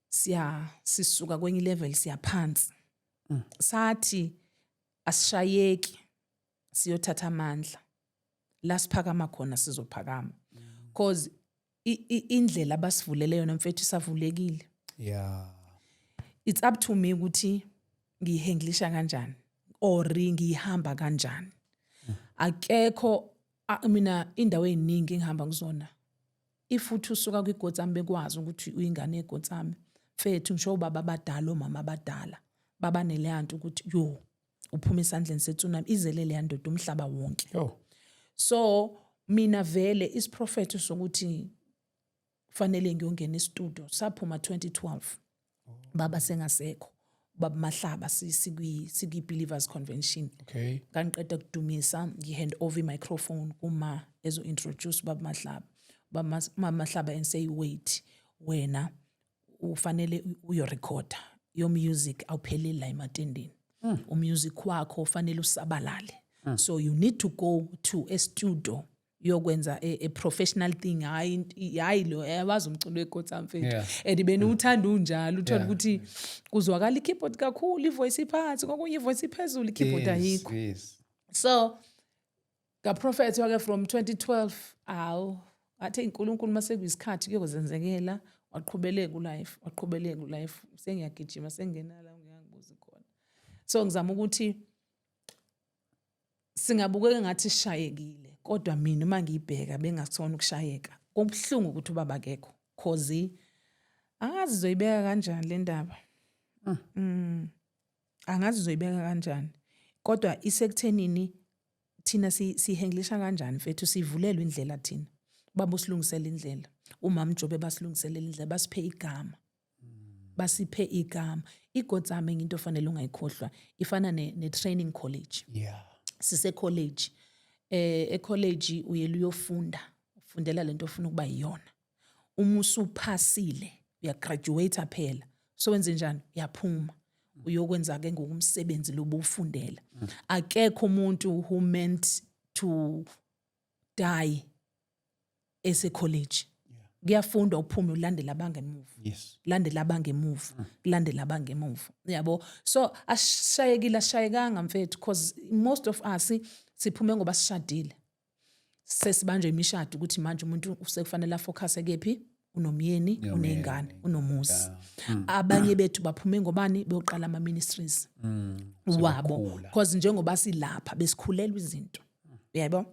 [SPEAKER 2] siya sisuka kwenye level siyaphansi, sathi asishayeki, siyothatha amandla la siphakama khona, sizophakama, cause indlela abasivulele yona, mfethu, isavulekile. It's up to me ukuthi ngiyihandlisha kanjani or ngiyihamba kanjani. Akekho mina indawo eziningi engihamba kuzona, if uthi usuka kwiGotsami, bekwazi ukuthi uyingane yeGotsami, mfethu, ngisho ubaba abadala, omama abadala baba neleyanto ukuthi yo, uphuma esandleni setsunami, izele leya ndoda umhlaba wonke.
[SPEAKER 1] Yo.
[SPEAKER 2] So mina vele isiprofetho sokuthi fanele ngiyongena estudio saphuma 2012, baba sengasekho, baba Mahlaba, sikwi Believers Convention. Ngangiqeda kudumisa, ngi-hand over i-microphone kuma ezo introduce baba Mahlaba, baba Mahlaba and say, "Wait, wena ufanele uyorecorda your music, awupheleli la ematendeni, umusic wakho ufanele usabalale, so you need to go to a studio yokwenza a professional thing." Hayi hayi, lo yawazi umculo weGotsami, mfethu. And beniwuthanda unjalo, uthola ukuthi kuzwakala i-keyboard kakhulu, ivoice iphansi, kokunye ivoice iphezulu, i-keyboard ayikho. So Ngaprofethwa ke from 2012. Awu, ngathi uNkulunkulu mase kuyisikhathi kuyokwenzekela. Waqhubeleka ulife, waqhubeleka ulife, sengiyagijima, sengena la ngiyangibuza khona. So ngizama ukuthi singabukeka ngathi sishayekile, kodwa mina uma ngiyibheka bengasona ukushayeka. Kubuhlungu ukuthi ubaba akekho, cause angazi uzoyibeka kanjani le ndaba. Angazi uzoyibeka kanjani, kodwa isekuthenini thina sihandlisha kanjani, mfethu? Sivulelwe indlela thina, baba usilungisela indlela, umama Jobe basilungiselela indlela, basiphe igama, basiphe igama. IGod's Army into ofanele ungayikhohlwa, ifana ne-training college. Sise college, e college uyela uyofunda, ufundela lento ofuna ukuba yiyona. Uma usuphasile, uyagraduate phela, so wenze njani? Uyaphuma uyokwenza ke ngokumsebenzi lobufundela. Akekho umuntu who meant to die ese college. Kuyafundwa, uphume, ulandela abangemuva, landela abangemuva, kulandela abangemuva, yabo. So asishayekile, asishayekanga mfethu, because most of us siphume ngoba sishadile, sesibanjwe imishado, ukuthi manje umuntu usekufanele afocus kephi? Unomyeni, uneyingane, unomuzi. Abanye bethu baphume ngobani? Beyoqala ama ministries wabo.
[SPEAKER 1] Sebakhula.
[SPEAKER 2] Because njengoba silapha besikhulelwa izinto, yabo.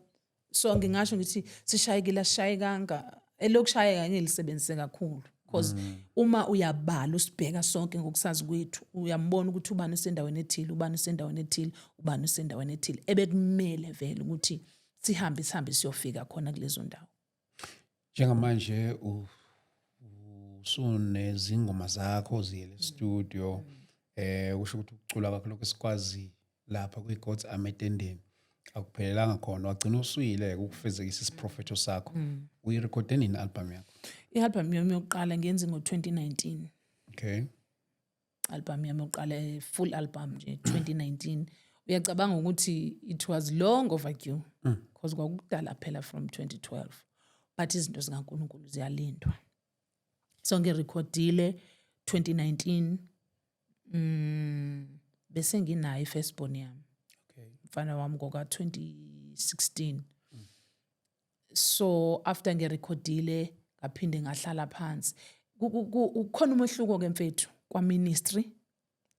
[SPEAKER 2] So ngingasho ngithi sishayekile, asishayekanga. Elokushayeka ngilisebenzise kakhulu, because uma uyabala usibheka sonke ngokusazi kwethu, uyambona ukuthi ubani usendaweni ethile, ubani usendaweni ethile, ubani usendaweni ethile, ebekumele vele ukuthi sihambe, sihambe siyofika khona kulezo ndawo.
[SPEAKER 1] Njengamanje usunezingoma zakho ziyele studio, kusho ukuthi ukucula kwakho lokho sikwazi lapha kwi-God's Army etendeni akuphelelanga khona, wagcina usuyile ukufezekisa isiprofetho sakho. Uyirekhode nini i-album yakho?
[SPEAKER 2] I-album yami yokuqala ngiyenze ngo-2019. Album yami yokuqala, full album nje, 2019. Uyacabanga ukuthi it was long overdue, because kwakudala phela from 2012, but izinto zikaNkulunkulu ziyalindwa. So ngirekhodile 2019, bese nginayo i-firstborn yami, mfana wami, ngoka 2016. So after ngirekhodile, ngaphinde ngahlala phansi. Ukhona umehluko ke mfethu kwa ministry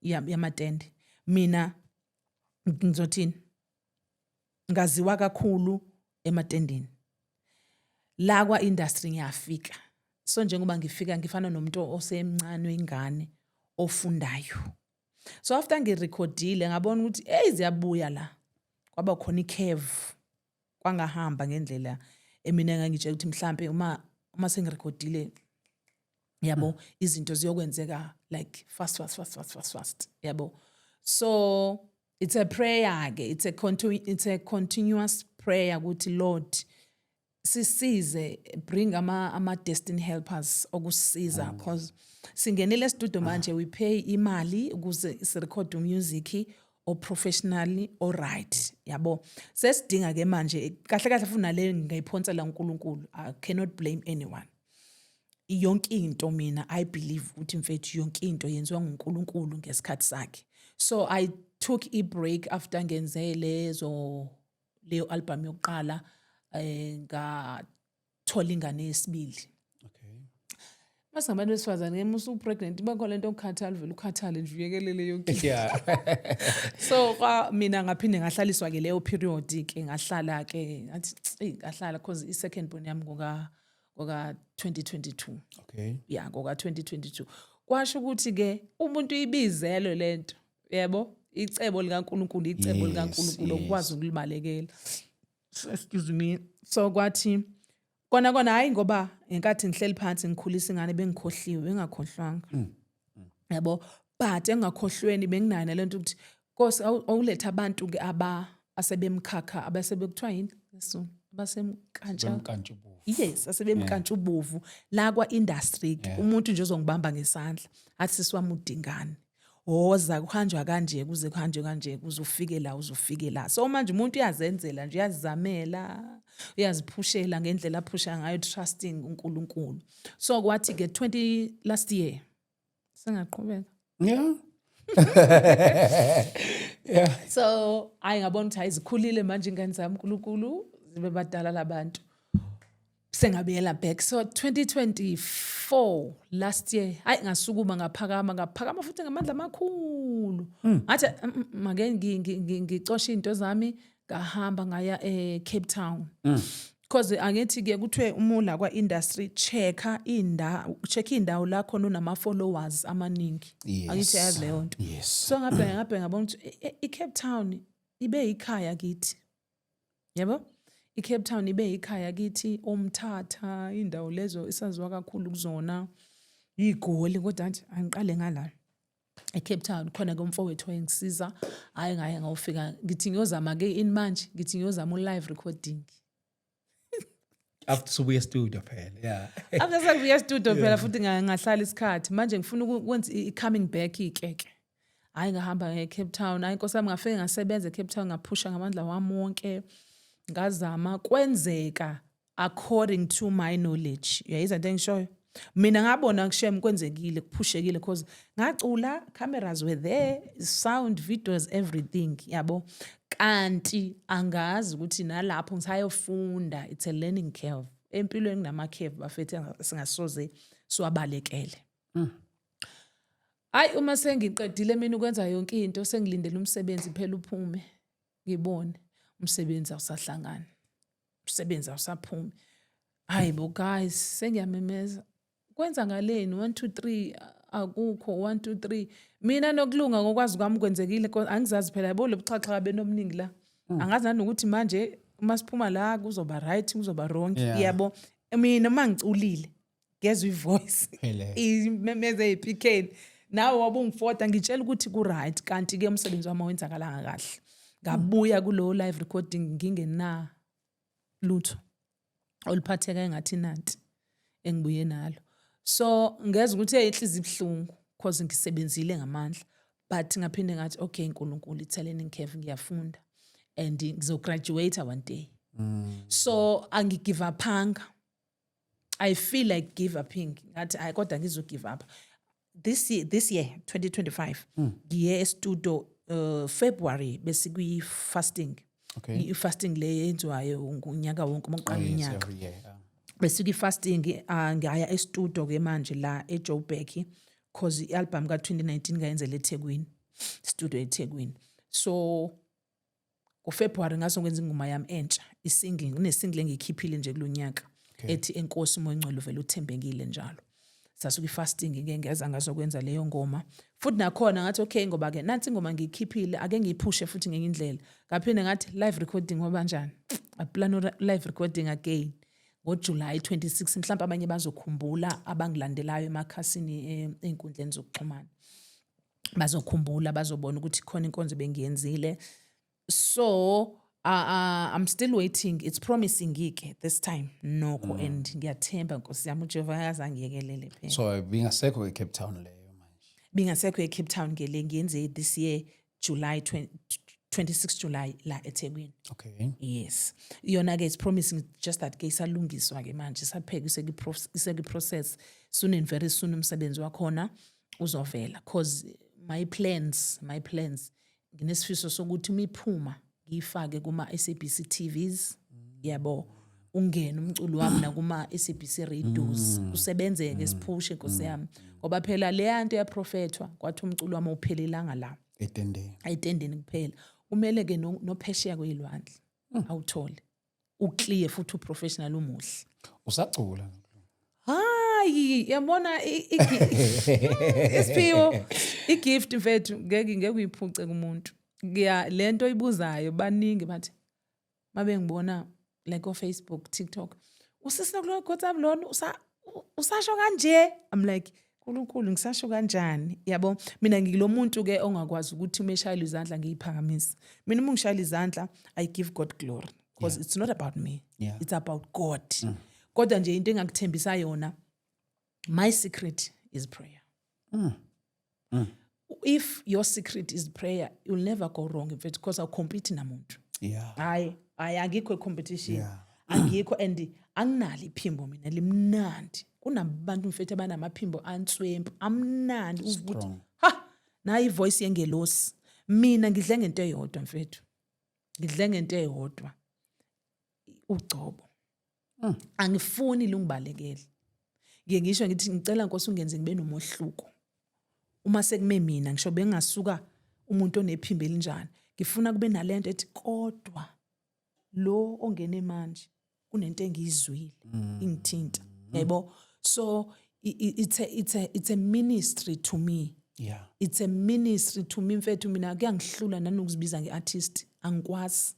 [SPEAKER 2] yamatende. Mina ngizothini, ngaziwa kakhulu ematendeni la kwa industry. Ngiyafika, so njengoba ngifika ngifana nomuntu osemncane wengane ofundayo. So after ngirekhodile, ngabona ukuthi hey, ziyabuya la, kwaba khona i-curve, kwangahamba ngendlela emina engangitshela ukuthi mhlambe uma sengirekhodile, yabo, izinto ziyokwenzeka like fast, fast, fast, fast, fast, fast, yabo. So it's a prayer ke, it's a continuous prayer ukuthi Lord sisize, bring ama destiny helpers okusiza, because singenele studio manje, we pay imali ukuze sirecord music o professionally o right, yabo. Sesidinga ke manje kahle kahle futhi naleyo ngingayiphonsela uNkulunkulu. I cannot blame anyone. Yonke into mina I believe ukuthi mfethu, yonke into yenziwa nguNkulunkulu ngesikhathi sakhe. So I took a break after ngenze lezo leyo album yokuqala, ngathola ingane yesibili. Mase ngabantu besifazane ke, musu pregnant, bakho lento okukhathala, vele ukhathale nje, uyekelele yonke into. So kwa mina ngaphinde ngahlaliswa ke leyo period ke, ngahlala ke, ngathi ey, ngahlala because i second born yami ngoka 2022. Yeah, ngoka 2022. Kwasho ukuthi ke umuntu ibizelo lento, yebo, icebo likaNkulunkulu, icebo likaNkulunkulu okwazi ukulibalekela. So, excuse me, so kwathi kona kona hayi, ngoba ngenkathi ngihleli phansi ngikhulisa ingane bengikhohliwe, bengakhohlwanga, yabo, but engakhohlweni benginayo nalento ukuthi Nkosi awuletha abantu ke aba asebemkhakha, abasebekuthiwa yini so abasemkantsha
[SPEAKER 1] Bemkantshubovu.
[SPEAKER 2] Yes, asebemkantshubovu la kwa industry ke. Umuntu nje ozongibamba ngesandla athi, "Sisi wami, udingane, woza, kuhanjwa kanje, kuze kuhanjwe kanje, kuze ufike la, uzufike la." So manje umuntu uyazenzela nje, uyazizamela, uyaziphushela ngendlela aphusha ngayo, trusting uNkulunkulu. So kwathi ke 20 last year, singaqhubeka.
[SPEAKER 1] Yeah.
[SPEAKER 2] So hayi, ngabona ukuthi hayi, zikhulile manje ingane zami, uNkulunkulu, zibe badala labantu, sengabuyela back. So 2024, last year, hayi, ngasukuma, ngaphakama, ngaphakama futhi ngamandla amakhulu. Ngathi, "Make ngicoshe into zami." Ngahamba ngaya e-Cape Town, because angithi ke kuthiwe uma kwa industry, checka indawo, check indawo la khona unama followers amaningi. Angithi yazi leyo nto?
[SPEAKER 1] Yes.
[SPEAKER 2] So ngabheka, ngabheka, ngabona ukuthi i-Cape Town ibe ikhaya kithi, yabo. I-Cape Town ibe ikhaya kithi, oMthatha, indawo lezo esaziwa kakhulu kuzona, iGoli. Kodwa nje angiqale ngala eCape Town khona ke, umfowethu wayengisiza. Hayi, ngaye ngawufika, ngithi ngiyozama ke in manje, ngithi ngiyozama u-live recording.
[SPEAKER 1] After subuye studio phela, yeah.
[SPEAKER 2] After sekubuya studio phela futhi, ngahlala isikhathi manje ngifuna ukwenza i-coming back ikeke. Hayi, ngahamba nge-Cape Town. Hayi nkosi yami, ngafike ngasebenza e-Cape Town, ngaphusha ngamandla wami wonke, ngazama, kwenzeka according to my knowledge. Uyayizwa into engishoyo? Mina ngabona kushem kwenzekile, kuphushekile, because ngacula, cameras were there, sound, videos, everything, yabo. Kanti angazi ukuthi nalapho ngisayofunda. It's a learning curve empilweni, kunama-curve bafethu singasoze siwabalekele. Hayi, uma sengiqedile mina ukwenza yonke into, sengilindele umsebenzi phela uphume, ngibone umsebenzi awusahlangani, umsebenzi awusaphumi. Hayi bo guys, sengiyamemeza, kwenza ngaleni, 1 2 3, akukho 1 2 3. Mina nokulunga ngokwazi kwami kwenzekile, angizazi phela, yabo, lobuxhaxha benobuningi la. Angazi nanokuthi manje uma siphuma la kuzoba right, kuzoba wrong. Yabo, mina uma ngiculile ngezwe ivoice
[SPEAKER 1] Phela.
[SPEAKER 2] imemeze ey'pikeni, nawe wabe ungifota ngitshela ukuthi ku-right, kanti-ke umsebenzi wami awenzakalanga kahle. Ngabuya kulowo live recording ngingena lutho oluphatheka engathi nanti engibuye nalo. So ngezwa ukuthi hey, inhliziyo ibuhlungu because ngisebenzile ngamandla, but ngaphinde ngathi, okay nkulunkulu, it's a learning curve, ngiyafunda and ngizograduate one day. So angigive upanga. I feel like give uping, ngathi hayi, kodwa ngizo-give up this year 2025. Ngiye e-studio February, besikwi-fasting. I-fasting le yenziwayo unyaka wonke uma uqala
[SPEAKER 1] Oh, yes,
[SPEAKER 2] unyaka.
[SPEAKER 1] Every year, yeah.
[SPEAKER 2] Besikwi-fasting, ngaya e-studio ke manje la eJoburg, cause i-album ka-2019 ngayenzela eThekwini, studio eThekwini. So ngoFebruary ngazokwenza ingoma yami entsha, isingle. Kunesingle engiyikhiphile nje kulonyaka ethi "Enkosi Moya Ongcwele Uvele Uthembekile Njalo". Sasuka i-fasting ke, ngeza ngazokwenza leyo ngoma futhi. Nakhona ngathi, okay, ngoba ke nansi ingoma ngiyikhiphile, ake ngiyiphushe futhi ngenye indlela. Ngaphinde ngathi live recording, ngoba kanjani, aplan live recording again ngoJuly 26. Mhlawumbe abanye bazokhumbula, abangilandelayo emakhasini, ey'nkundleni zokuxhumana, bazokhumbula, bazobona ukuthi khona inkonzo bengiyenzile. So I'm still waiting. It's promising ke this time nokho, and ngiyathemba nkosi yami uJehova akazangiyekelele phela.
[SPEAKER 1] So bingasekho e-Cape Town leyo manje?
[SPEAKER 2] Bingasekho eCape Town ke le, ngiyenze this year July 20, 26 July la eThekwini. Yes, yona ke it's promising, just that ke isalungiswa ke manje, isaphekwa, isekwi-process. Soon and very soon umsebenzi wakhona uzovela, cause my plans, nginesifiso sokuthi uma iphuma ngiyifake kuma-SABC TVs, yabo, ungene umculo wami nakuma-SABC radios, usebenzeke, siphushe nkosi yami, ngoba phela leya nto yaprofethwa kwathi umculo wami awuphelelanga la
[SPEAKER 1] etendeni.
[SPEAKER 2] Etendeni kuphela, kumele ke nophesheya kwey'lwandle awuthole uclear futhi uprofessional, umuhle.
[SPEAKER 1] Usacula?
[SPEAKER 2] Hayi, yabona, isiphiwo, igift mfethu, ngeke uyiphuce kumuntu. Ngiya lento ibuzayo, baningi bathi mabe ngibona like o Facebook, TikTok, "Usisi kulo WhatsApp lona usasho kanje." I'm like, "Nkulunkulu, ngisasho kanjani?" Yabo, mina ngilo muntu ke ongakwazi ukuthi uma eshayela izandla ngiyiphakamise. Mina uma ngishayela izandla, I give God glory, because it's not about me, it's about God. Kodwa nje into engakuthembisa yona, my secret is prayer. If your secret is prayer, you'll never go wrong in fact, because awucompete namuntu. Hayi hayi, angikho competition. Angikho, and anginalo iphimbo mina limnandi. Kunabantu mfethu abanamaphimbo answempu, amnandi, uve ukuthi
[SPEAKER 1] Strong.
[SPEAKER 2] ha, nayi ivoice yengelosi. Mina ngidle ngento eyodwa, mfethu, ngidle ngento eyodwa, ugcobo. Angifuni lungibalekele. Ngiye ngisho ngithi, ngicela Nkosi ungenze ngibe nomohluko uma sekume mina. Ngisho bengasuka umuntu onephimbo elinjani, ngifuna kube nalento ethi, kodwa lo ongene manje kunento engiyizwile ingithinta, yabo. So it's a ministry to me. It's a ministry to me, mfethu. Mina kuyangihlula nanokuzibiza nge-artist, angikwazi.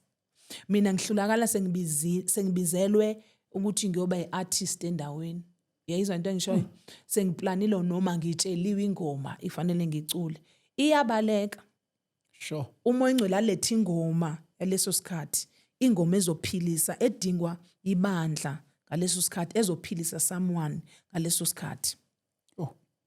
[SPEAKER 2] Mina ngihlulakala sengibizelwe ukuthi ngiyoba i-artist endaweni, uyayizwa into engishoyo? Sengiplanile noma ngitsheliwe ingoma ifanele ngicule, iyabaleka. Uma oyingcwele alethe ingoma yaleso sikhathi, ingoma ezophilisa edingwa ibandla ngaleso sikhathi, ezophilisa someone ngaleso sikhathi.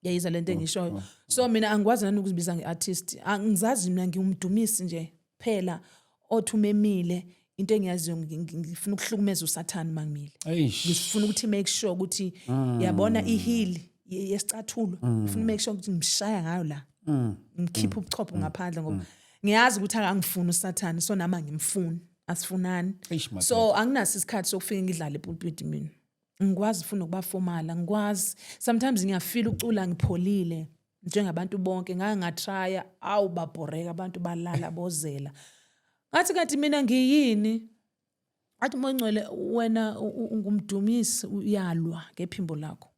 [SPEAKER 2] Yayizwa lento engishoyo? So mina angikwazi nani ukuzibiza nge-artist, angizazi. Mina ngiwumdumisi nje phela othi umemile. Into engiyaziyo, ngifuna ukuhlukumeza usathane uma ngimile.
[SPEAKER 1] Eish.
[SPEAKER 2] Ngifuna ukuthi make sure ukuthi, yabona, i-heel yesicathulo, ngifuna make sure ukuthi ngimshaya ngayo la, ngikhipha ubuchopho ngaphandle, ngoba ngiyazi ukuthi akangifuni usathane, so nami angimfuni, asifunani.
[SPEAKER 1] Eish, madoda.
[SPEAKER 2] So anginaso isikhathi sokufika ngidlale epulpit. Mina ngikwazi funa ukuba formal, angikwazi. Sometimes ngiyafila ucula ngipholile njengabantu bonke. Ngake ngatrya, awu, babhoreka abantu, balala bozela. Ngathi, kanti mina ngiyini? Athi uMoya Ngcwele, wena ungumdumisi, uyalwa ngephimbo lakho,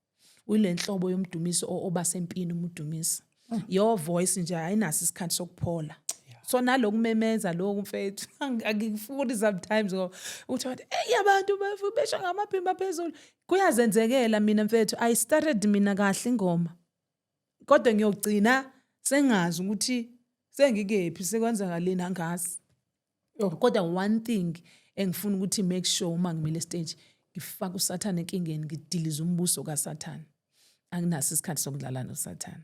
[SPEAKER 2] uyile nhlobo yomdumisi oba sempini uma udumisa. Your voice nje ayinaso isikhathi sokuphola. So nalokumemeza lokhu, mfethu, angikufuni sometimes, ngoba uthi wathi, "Ey, abantu besho ngamaphimbo aphezulu." Kuyazenzekela. Mina, mfethu, I started mina kahle ingoma, kodwa ngiyogcina sengazi ukuthi sengikephi, sekwenzakaleni, angazi. Kodwa one thing engifuna ukuthi make sure, uma ngimile stage, ngifaka usathane enkingeni, ngidiliza umbuso kasathane. Anginaso isikhathi sokudlala nosathane.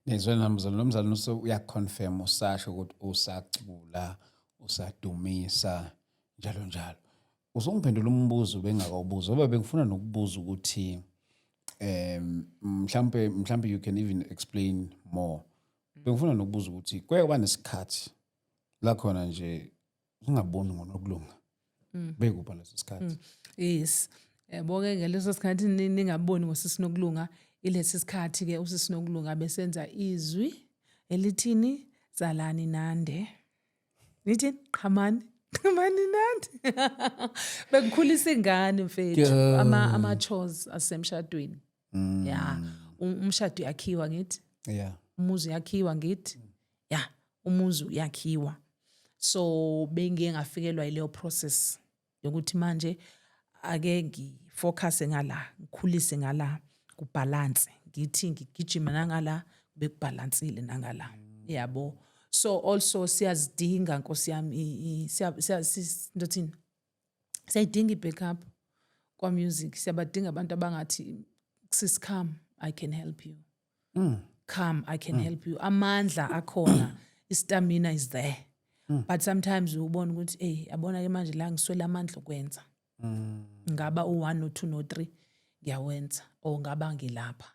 [SPEAKER 1] Nizwe namzalo, nomzalo uyaconfirm, usasho ukuthi usacula, usadumisa, njalo njalo. Uzongiphendula umbuzo bengakawubuza, ngoba bengifuna nokubuza ukuthi mhlambe you can even explain more. Bengifuna nokubuza ukuthi kuye kwaba nesikhathi la khona nje ungaboni ngonokulunga. Bekupha leso sikhathi?
[SPEAKER 2] Yes, yabo ke, ngaleso sikhathi ningaboni ngosisinokulunga, ilesi sikhathi ke usisinokulunga besenza izwi elithini, "Zalani nande," nithi, "Qhamani, qhamani nande." Bekukhulisa ingane, mfethu, ama chores asemshadweni. Ya, umshado uyakhiwa, ngithi. Umuzi uyakhiwa, ngithi. Ya, umuzi uyakhiwa. So bengiye ngafikelwa yileyo process yokuthi manje ake ngifocus ngala, ngikhulise ngala, kubalance, ngithi ngigijima nangala, bekubalansile nangala, yabo. So also siyazidinga, nkosi yami, ndothini, siyayidinga i-backup kwa-music. Siyabadinga abantu abangathi, "Sis, come, I can help you. Come, I can help you." Amandla akhona, istamina is there, but sometimes ubona ukuthi, hey, yabona ke manje la ngiswele amandla okwenza. Ngaba u1 no2 no3 ngiyawenza, or ngaba ngilapha,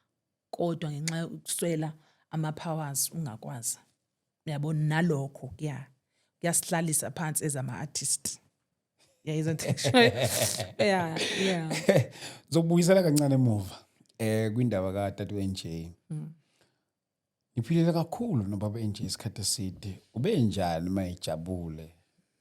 [SPEAKER 2] kodwa ngenxa yokuswela ama-powers ungakwazi, uyabona. Nalokho kuyasihlalisa phansi as ama-artist, yayizwa into engishoyo? Yeah.
[SPEAKER 1] Ngizokubuyisela kancane emuva kwindaba kaTata NJ. Ngiphilile kakhulu nobaba NJ isikhathi eside. Ube njani mayejabule?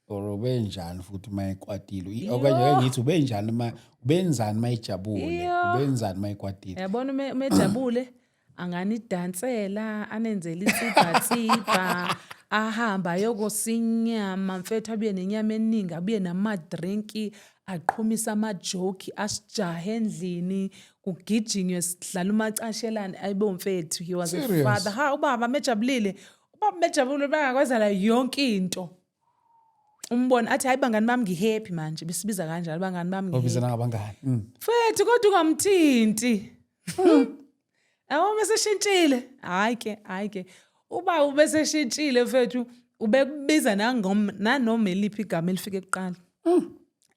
[SPEAKER 1] Or ube njani futhi mayekwatile? Okanye ngithi ube njani ma ubenzani mayejabule? Ubenzani mayekwatile?
[SPEAKER 2] Yabona, uma ejabule anganidansela, anenzele insibhansibha, ahamba ayokosa inyama, mfethu, abuye nenyama eningi, abuye namadrinki, aqhumise amajoki, asijahe endlini, kugijinywe, sidlala umacashelane. Ayibo, mfethu, he was a
[SPEAKER 1] Serious?
[SPEAKER 2] father. Ha, ubaba mejabulile, ubaba mejabulile bangakwenzela yonke into. Umbona athi, "Hayi bangani bami, ngihappy manje." Besibiza kanjalo, "Bangani bami, ngihappy."
[SPEAKER 1] Obizana ngabangani.
[SPEAKER 2] Mfethu, kodwa ungamthinti. Yabo, meseshintshile. Hayi ke, hayi ke. Uba ubeseshintshile, mfethu, ubekubiza nangom nanoma eliphi igama elifike kuqala.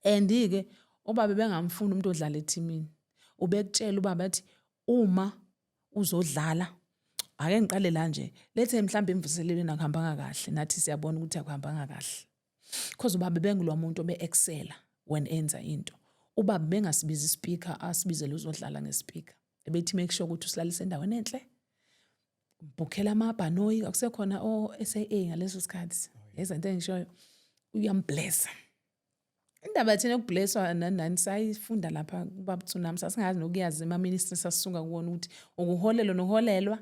[SPEAKER 2] And ke ubaba bengamfuni umuntu odlala ethimini. Ubekutshela ubaba athi, uma uzodlala Ake ngiqale la nje, lethe mhlawumbe imvuselelweni akuhambanga kahle, nathi siyabona ukuthi akuhambanga kahle, because ubaba bengilwa muntu obe-excela when enza into. Ubaba bengasibiza ispeaker, asibizele uzodlala ngespeaker. Ebethi make sure ukuthi usilalise endaweni enhle, bhukhela amabhanoyi, akusekhona o-SAA ngaleso sikhathi. Yezinto engishoyo, uyamblessa. Indaba thina yokublesswa nani nani sayifunda lapha kubaba Tsunami, sasingazi nokuyazi ema-ministry sasisuka kuwona ukuthi ukuholelwa nokuholelwa.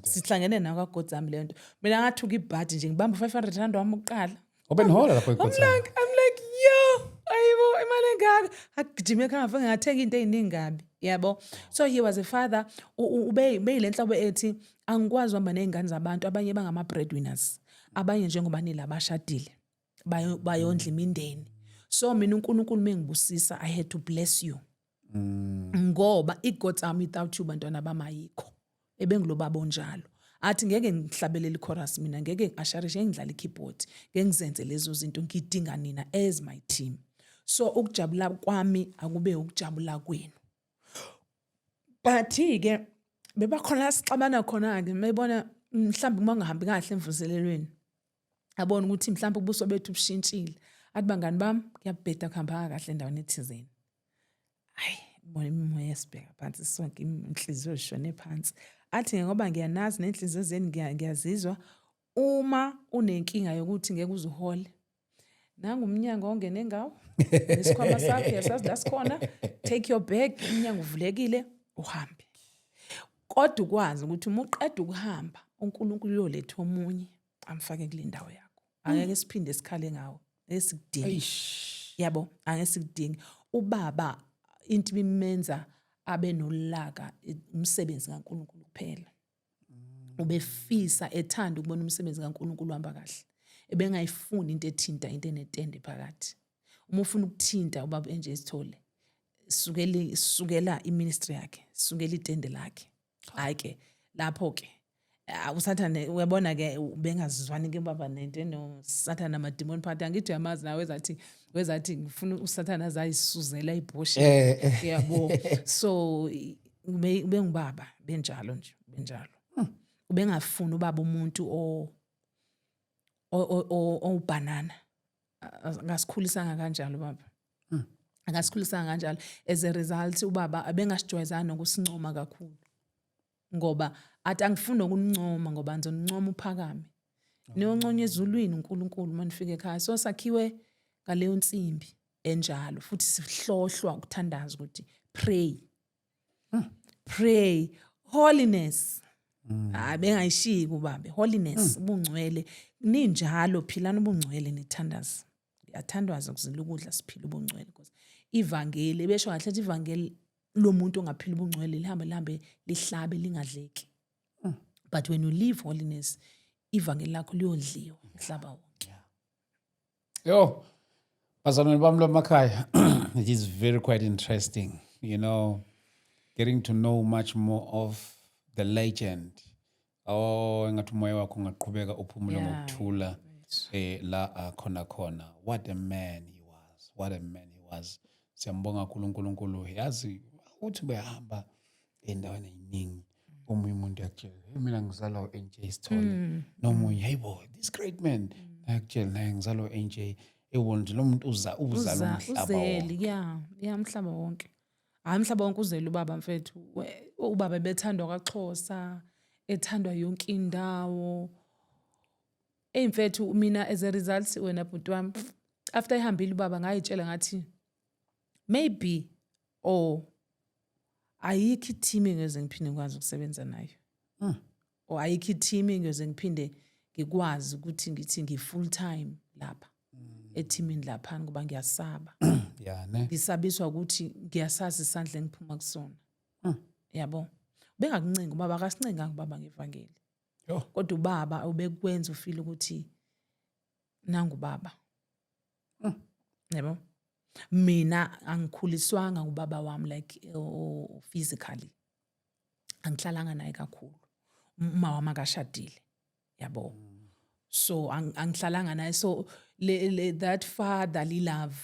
[SPEAKER 2] Sihlangene nawo kaGodzami leyo nto. Mina ngathuka ibhadi nje, ngibamba u-R500 wami ukuqala.
[SPEAKER 1] Obenihola lapho
[SPEAKER 2] I'm
[SPEAKER 1] eGodzami?
[SPEAKER 2] like I'm like yo, ayibo, imali engaka, agijime ekhaya, ngafike ngathenga into ey'ningi kabi, yabo. So he was a father ube lenhlobo ethi angikwazi uhamba ney'ngane zabantu. Abanye bangama-breadwinners, abanye njengoba nilabashadile bayondla imindeni. So mina uNkulunkulu mengibusisa, I had to bless you, ngoba iGod's Army without you, bantwana bamayikho. Ebengilobaba onjalo, athi ngeke ngihlabelele ichorus mina, ngeke ngi-usherishe, ngeke ngidlale i-keyboard, ngeke ngizenze lezo zinto, ngidinga nina as my team. So ukujabula kwami akube ukujabula kwenu. But-ke bebakhona la sixabana khona-ke, mebona mhlawumbe uma kungahambi kahle emvuselelweni, abona ukuthi mhlawumbe ubuso bethu bushintshile, athi, "Bangani bami, kuyabheda, kuhambanga kahle endaweni ethizeni." Hayi bona, imimoya yasibheka phansi sonke, inhliziyo zishone phansi. Athi, "Ngoba ngiyanazi nenhliziyo zenu ngiyazizwa, uma unenkinga yokuthi ngeke uze uhole, nangu umnyango ongene ngawo, nesikhwama sakho uyasazi la sikhona, take your bag, umnyango uvulekile, uhambe. Kodwa ukwazi ukuthi uma uqeda ukuhamba, uNkulunkulu uyoletha omunye amfake kule ndawo yakho. Angeke siphinde sikhale ngawo, ngeke sikudinge, yabo, angeke sikudinge." Ubaba into ibimenza abe nolaka umsebenzi kaNkulunkulu kuphela. Ubefisa, ethanda ukubona umsebenzi kaNkulunkulu uhamba kahle. Ebengayifuni into ethinta into enetende phakathi. Uma ufuna ukuthinta ubaba NJ Sithole, sukela sukela iministry yakhe, sukela itende lakhe. Hayi ke lapho ke, usathane uyabona ke, bengazizwani ke baba nento enosathane, amadimoni phakathi. Angithi uyamazi nawe, wezathi ngifuna usathane azayisuzela ibhosha, yabo. So ubengubaba benjalo nje, benjalo. Ubengafuni ubaba umuntu owubhanana. Akasikhulisanga kanjalo baba, akasikhulisanga kanjalo. As a result, ubaba abengasijwayezanga nokusincoma kakhulu, ngoba athi, "Angifuni ukunincoma ngoba ngizonincoma uphakame, niyonconywa ezulwini uNkulunkulu uma nifika ekhaya." So sakhiwe ngaleyo nsimbi enjalo, futhi sihlohlwa ukuthandaza ukuthi pray, pray, holiness. Hayi, bengayishiyi kubabe holiness, ubungcwele. Ninjalo, philani ubungcwele, nithandaze. Yathandwaza kuzila ukudla, siphila ubungcwele, because ivangeli besho kahle ethi ivangeli lomuntu ongaphila ubungcwele lihambe lihambe lihlabe lingadleki, but when you live holiness, ivangeli lakho liyodliwa umhlaba wonke.
[SPEAKER 1] Yo, bazalwane bami lamakhaya, it is very quite interesting getting to know much more of the legend. Oh, engathi umoya wakho ungaqhubeka uphumule ngokuthula la akhona khona. What a man he was. What a man he was. Siyambonga kakhulu uNkulunkulu. Yazi uthi behamba endaweni eziningi, omunye umuntu uyakutshela, "Hey, mina ngizalwa u-NJ Sithole," nomunye, "Hey bo, this great man," ayakutshela naye, "Ngizalwa u-NJ." Ewona nje lo muntu uza uzala umhlaba
[SPEAKER 2] uzeli
[SPEAKER 1] wonke.
[SPEAKER 2] Ya, umhlaba wonke. Hayi, umhlaba wonke uzele ubaba mfethu. Ubaba bethandwa kwaXhosa, ethandwa yonke indawo. Eyi mfethu, mina as a result, wena bhuti wami, after ehambile ubaba, ngayitshela ngathi maybe or ayikho i-team engiyoze ngiphinde ngikwazi ukusebenza nayo, or ayikho i-team engiyoze ngiphinde ngikwazi ukuthi ngithi ngi-full time lapha ethimini laphana, ngoba ngiyasaba.
[SPEAKER 1] Ya ne.
[SPEAKER 2] Ngisabiswa ukuthi ngiyasazi isandla engiphuma kusona, yabo. Bengakuncenga ubaba, akasincenganga ubaba ngevangeli.
[SPEAKER 1] Yo.
[SPEAKER 2] Kodwa ubaba ubekwenza ufeel ukuthi nangu baba, yabo. Mina angikhuliswanga ubaba wami like physically, angihlalanga naye kakhulu. Uma wami akashadile, yabo, so angihlalanga naye. So that fatherly love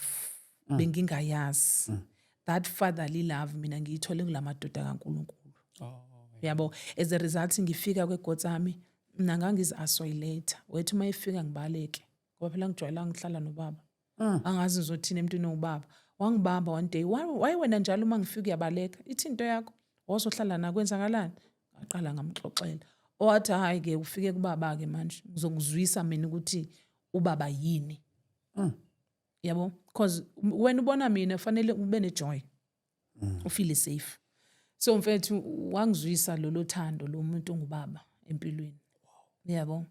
[SPEAKER 2] bengingayazi. That fatherly love mina ngiyithole kulamadoda kaNkuluNkulu.
[SPEAKER 1] Oh.
[SPEAKER 2] Yabo, as a result ngifika kwegotsami mina ngangizi-isolate. Wethi uma ifika ngibaleke, ngoba phela ngijwayelanga ukuhlala nobaba, angazi ngizothini emntwini owubaba. Wangibamba one day, "Why wena njalo uma ngifika uyabaleka? Ithi into yakho, wozohlala na, kwenzakalani?" Ngaqala ngamxoxela, owathi, "Hhayi-ke, ufike kubaba-ke manje, ngizokuzwisa mina ukuthi ubaba yini." Yabo, because wena ubona mina fanele ube ne-joy, ufeel safe. So mfethu, wangizwisa lolo thando lo muntu ongubaba empilweni, yabo.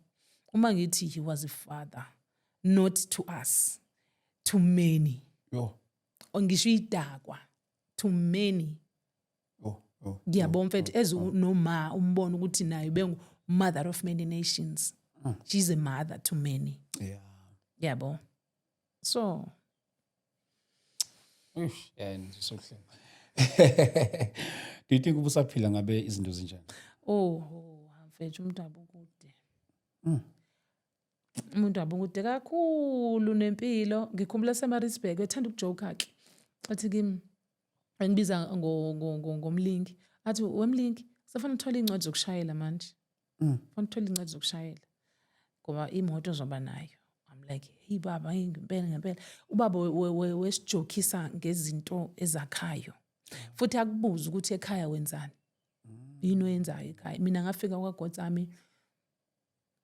[SPEAKER 2] Uma ngithi he was a father not to us, to many.
[SPEAKER 1] Yo.
[SPEAKER 2] Ngisho idakwa, to many.
[SPEAKER 1] Oh.
[SPEAKER 2] Ngiyabona mfethu, as noma umbona ukuthi naye bengu mother of many nations, she's a mother to many. Yabo, so
[SPEAKER 1] Uff, yeah, ngisokuhleka. Do you think ubusaphila ngabe izinto zinjani?
[SPEAKER 2] Oh, mfethu, umuntu abukude, umuntu abukude kakhulu nempilo. Ngikhumbula seMaritzburg, ethanda ukujoka ke, athi kimi, engibiza ngomlingi, athi, "Wemlingi, sefana uthole iy'ncwadi zokushayela manje, fanele uthole iy'ncwadi zokushayela ngoba imoto ozoba nayo." I'm like, "Hey baba, hey, ngempela ngempela." Ubaba wesijokisa ngezinto ezakhayo, futhi akubuza ukuthi ekhaya wenzani, yini oyenzayo ekhaya. Mina ngafika kwagotsami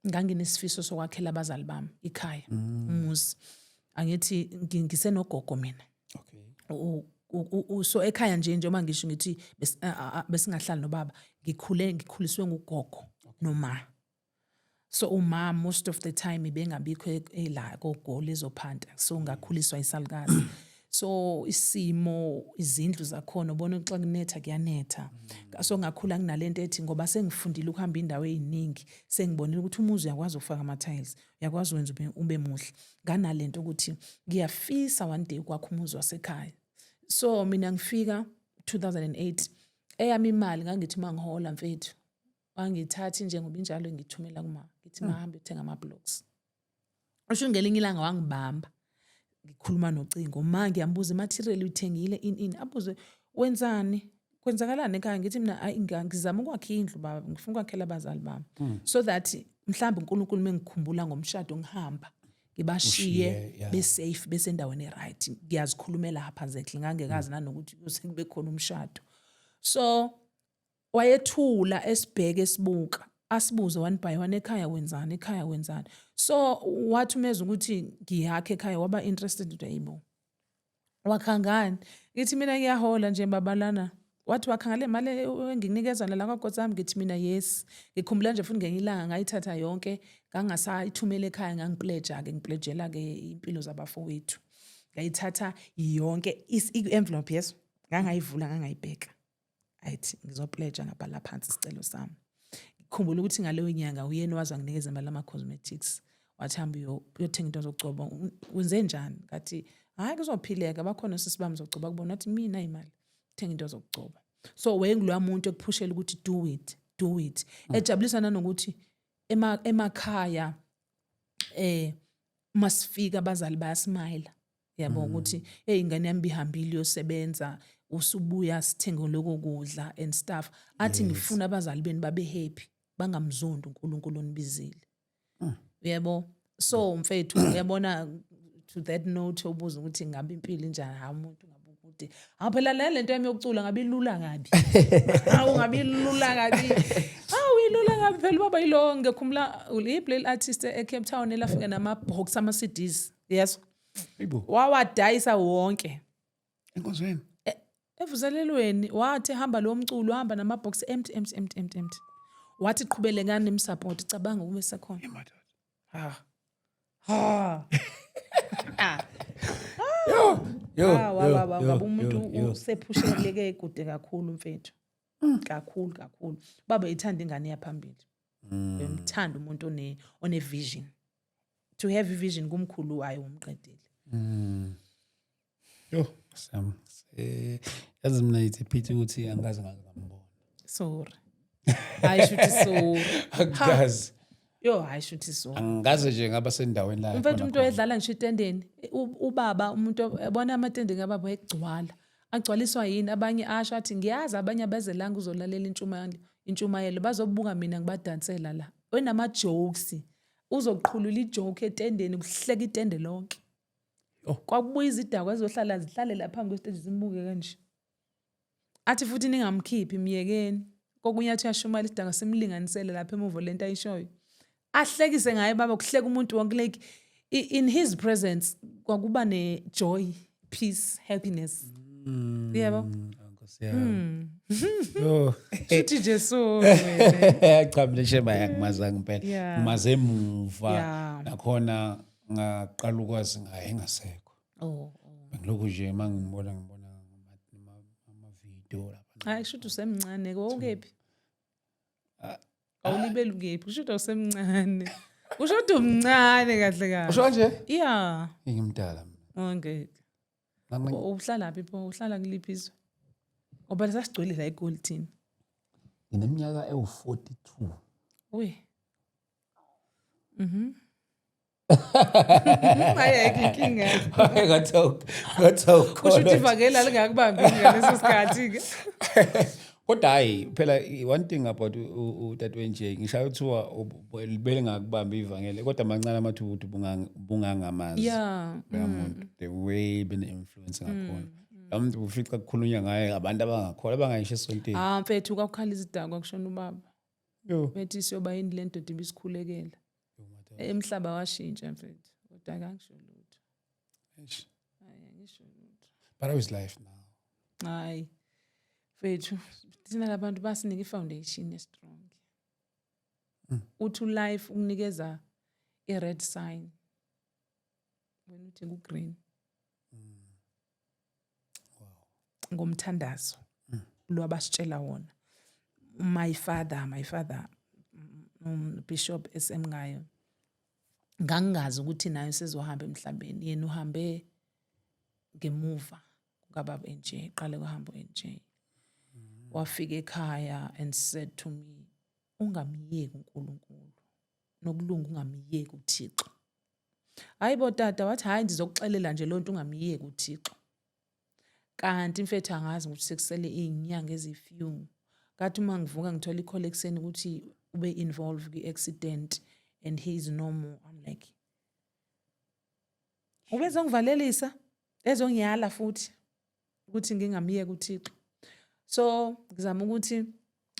[SPEAKER 2] nganginesifiso sokwakhela abazali bami ikhaya, umuzi. Angithi ngisenogogo mina. So ekhaya nje, njengoba ngisho ngithi besingahlali nobaba, ngikhule ngikhuliswe ngugogo noma. So uma most of the time ibengabikho ela koGoli ezophanta, so ngakhuliswa isalukazi. So isimo, izindlu zakhona, ubona xa kunetha kuyanetha. So ngakhula nginalento ethi ngoba sengifundile ukuhamba indawo eziningi, sengibonile ukuthi umuzi uyakwazi ukufaka ama-tiles, uyakwazi ukwenza ube muhle. Nganalento ukuthi ngiyafisa one day ukwakha umuzi wasekhaya. So mina ngifika 2008, eyami imali ngangithi uma ngihola mfethu, wangithathi njengoba injalo, ngithumela kuma, ngithi mahambe uthenga ama-blocks. Usho ngelinye ilanga wangibamba ngikhuluma nocingo, ma ngiyambuza imaterial uyithengile, ini ini, abuze wenzani, kwenzakalani ekhaya. Ngithi mina, "Ayi, ngizama ukwakha indlu baba, ngifuna ukwakhela abazali bami so that mhlawumbe uNkulunkulu mengikhumbula ngomshado ngihamba ngibashiye
[SPEAKER 1] Ushiye, yeah.
[SPEAKER 2] be-safe, besendaweni e-right." Ngiyazikhulumela haphazekhle, ngangekazi nanokuthi kuse kube khona umshado. So wayethula, esibheke, esibuka, asibuze one by one, ekhaya wenzani, ekhaya wenzani. So wathi umeza ukuthi ngiyakhe ekhaya, waba interested ukuthi, "Ayibo, wakha ngani?" Ngithi mina, "Ngiyahola nje babalana." Wathi, "Wakha ngale mali engikunikeza la kwagotsami?" Ngithi mina, "Yes." Ngikhumbula nje futhi ngenye ilanga ngayithatha yonke, ngangasayithumela ekhaya, ngangipledge-ke, ngiplejela-ke impilo zabafowethu. Ngayithatha yonke i-envelope, yes, ngangayivula, ngangayibheka, ayithi ngizopledge, ngabhala phansi isicelo sami. Ngikhumbula ukuthi ngaleyo nyanga uyena waze wanginikeza imali ama-cosmetics, wathi, "Hamba uyothenga into zokugcoba." "Wenze njani?" Ngathi, "Hhayi, kuzophileka, bakhona osisi bami zogcoba kubona." Wathi, "Mina imali, thenga into zokugcoba." So wayenguloya muntu ekuphushela ukuthi do it, do it, ejabulisa nanokuthi emakhaya masifika abazali bayasmayila, yabo, ukuthi hey, ingane yami bihambile iyosebenza, usubuya sithenge lokho kudla and stuff. Athi, "Ngifuna abazali benu babe happy, bangamzondi uNkulunkulu onibizile." Uyabo, so mfethu, uyabona, to that note obuza ukuthi ngabe impilo injani, ha, umuntu ngabe ukuthi hawu phela le lento yami yokucula ngabe ilula kabi, hawu, ngabe ilula kabi, hawu, ilula kabi phela ubaba. Yilo ngikhumbula yiphi leli artist eCape Town elafika nama-box ama-CDs, yes?
[SPEAKER 1] Hayibo.
[SPEAKER 2] Wawadayisa wonke.
[SPEAKER 1] Enkonzweni?
[SPEAKER 2] Evuselelweni. Wathi hamba lo mculo, hamba nama-box empty, empty, empty, empty, empty. Wathi, "Qhubelekani nimsupport." Cabanga kube sekhona.
[SPEAKER 1] Emadoda.
[SPEAKER 2] Ha ha.
[SPEAKER 1] Yo yo.
[SPEAKER 2] Ah,
[SPEAKER 1] yo,
[SPEAKER 2] waba
[SPEAKER 1] yo,
[SPEAKER 2] ngabe umuntu
[SPEAKER 1] yo, yo.
[SPEAKER 2] usephusheleke kude kakhulu mfethu, kakhulu kakhulu. Baba ithanda ingane yaphambili, uyamthanda umuntu one vision. To have a vision kumkhulu wayo, umqedile.
[SPEAKER 1] Yo, Sam. Yazi mina ithi pity ukuthi angikaze ngaze ngambona.
[SPEAKER 2] Sorry, hayi, shuthi sorry.
[SPEAKER 1] Angikaze.
[SPEAKER 2] Yo, hayi, shuthi sorry.
[SPEAKER 1] Angikaze nje ngaba sendaweni la.
[SPEAKER 2] Mfethu, umuntu oyedlala ngisho etendeni, ubaba, umuntu ebona amatende kababa egcwala, agcwaliswa yini? Abanye asho athi, "Ngiyazi abanye abezelanga uzolalela intshumayelo." Intshumayelo bazobuka mina ngibadansela la. Wenama jokes, uzoqhulula ijoke etendeni, kuhleka itende lonke.
[SPEAKER 1] Oh.
[SPEAKER 2] Kwakubuya izidakwa ezohlala zihlale la phambi kwesiteji, zimbuke kanje. Athi futhi ningamkhiphi, miyekeni. Kokunye athi uyashumayela, isidakwa simlinganisele lapha emuva lento ayishoyo. Ahlekise ngaye baba, kuhleka umuntu wonke. Like in his presence kwakuba ne-joy, peace, happiness. Yebo.
[SPEAKER 1] Nkosi yami. Yo.
[SPEAKER 2] Shuthi nje so wena.
[SPEAKER 1] Cha, mina shema yangimaza ngempela. Ngimaze emuva. Nakhona ngaqala ukwazi ngaye engasekho.
[SPEAKER 2] Oh.
[SPEAKER 1] Bengilokhu nje mangimbona, ngibona ama-video lapha.
[SPEAKER 2] Hayi, shuthi usemncane, wawukephi? Awulibeli ukephi? Kusho ukuthi awusemncane. Kusho ukuthi umncane kahle kahle.
[SPEAKER 1] Usho kanje?
[SPEAKER 2] Yeah.
[SPEAKER 1] Ngimdala mina.
[SPEAKER 2] Ongeke. Uhlala phi pho? Uhlala kuliphi izwe? Ngoba sasigcwele la eGoli thina.
[SPEAKER 1] Ngineminyaka ewu-42.
[SPEAKER 2] We. Ayekho inkinga.
[SPEAKER 1] Ngathi
[SPEAKER 2] Kusho ukuthi ivangeli alingakubambi ngaleso sikhathi ke.
[SPEAKER 1] Kodwa hayi phela, one thing about utata nje, ngishaye kuthiwa belingakubambi ivangeli, kodwa mancane amathuba ukuthi bungangamazi loya muntu, the way bene-influence ngakhona. La muntu ufica kukhulunywa ngaye abantu abangakholwa, abangayisho esontweni.
[SPEAKER 2] Ah mfethu, kwakukhala izidakwa kushona ubaba.
[SPEAKER 1] Yo.
[SPEAKER 2] Bethi siyoba yini le ndoda ibisikhulekela. Emhlaba washintsha mfethu. Kodwa akangisho lutho.
[SPEAKER 1] Eish.
[SPEAKER 2] Hayi, angisho lutho.
[SPEAKER 1] But how is life now?
[SPEAKER 2] Hayi. Mfethu, thina labantu basinika i-foundation e-strong. Uthi life ukunikeza i-red sign. Wena uthi ku-green. Ngomthandazo lo abasitshela wona. My father, Bishop SM ngayo. Ngangingazi ukuthi naye sezohamba emhlabeni. Yena uhambe ngemuva kukababa NJ, qale kuhamba NJ. Wafika ekhaya and said to me, "Ungamyeki uNkulunkulu. Nokulunga, ungamyeki uThixo." Hayi bo tata, wathi hayi, ndizokuxelela nje lonto, ungamyeki uThixo. Kanti mfethu angazi ukuthi sekusele iy'nyanga ezi-few. Kathi uma ngivuka ngithola i-call ekuseni ukuthi ube involved kwi-accident and he is no more. I'm like, ubezongivalelisa, ezongiyala futhi ukuthi ngingamyeki uThixo. So ngizama ukuthi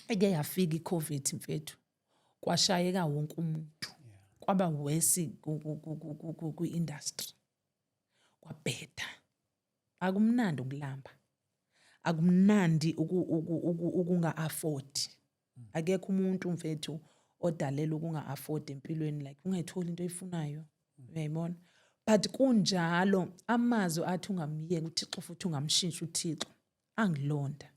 [SPEAKER 2] ike yafika i-COVID mfethu, kwashayeka wonke umuntu, kwaba worse kwi-industry, kwabheda. Akumnandi ukulamba, akumnandi ukunga-afford. Akekho umuntu mfethu odalela ukunga-afford empilweni, like ungayitholi into oyifunayo, uyayibona? But kunjalo, amazwi athi ungamyeki uThixo futhi ungamshintshi uThixo angilonda.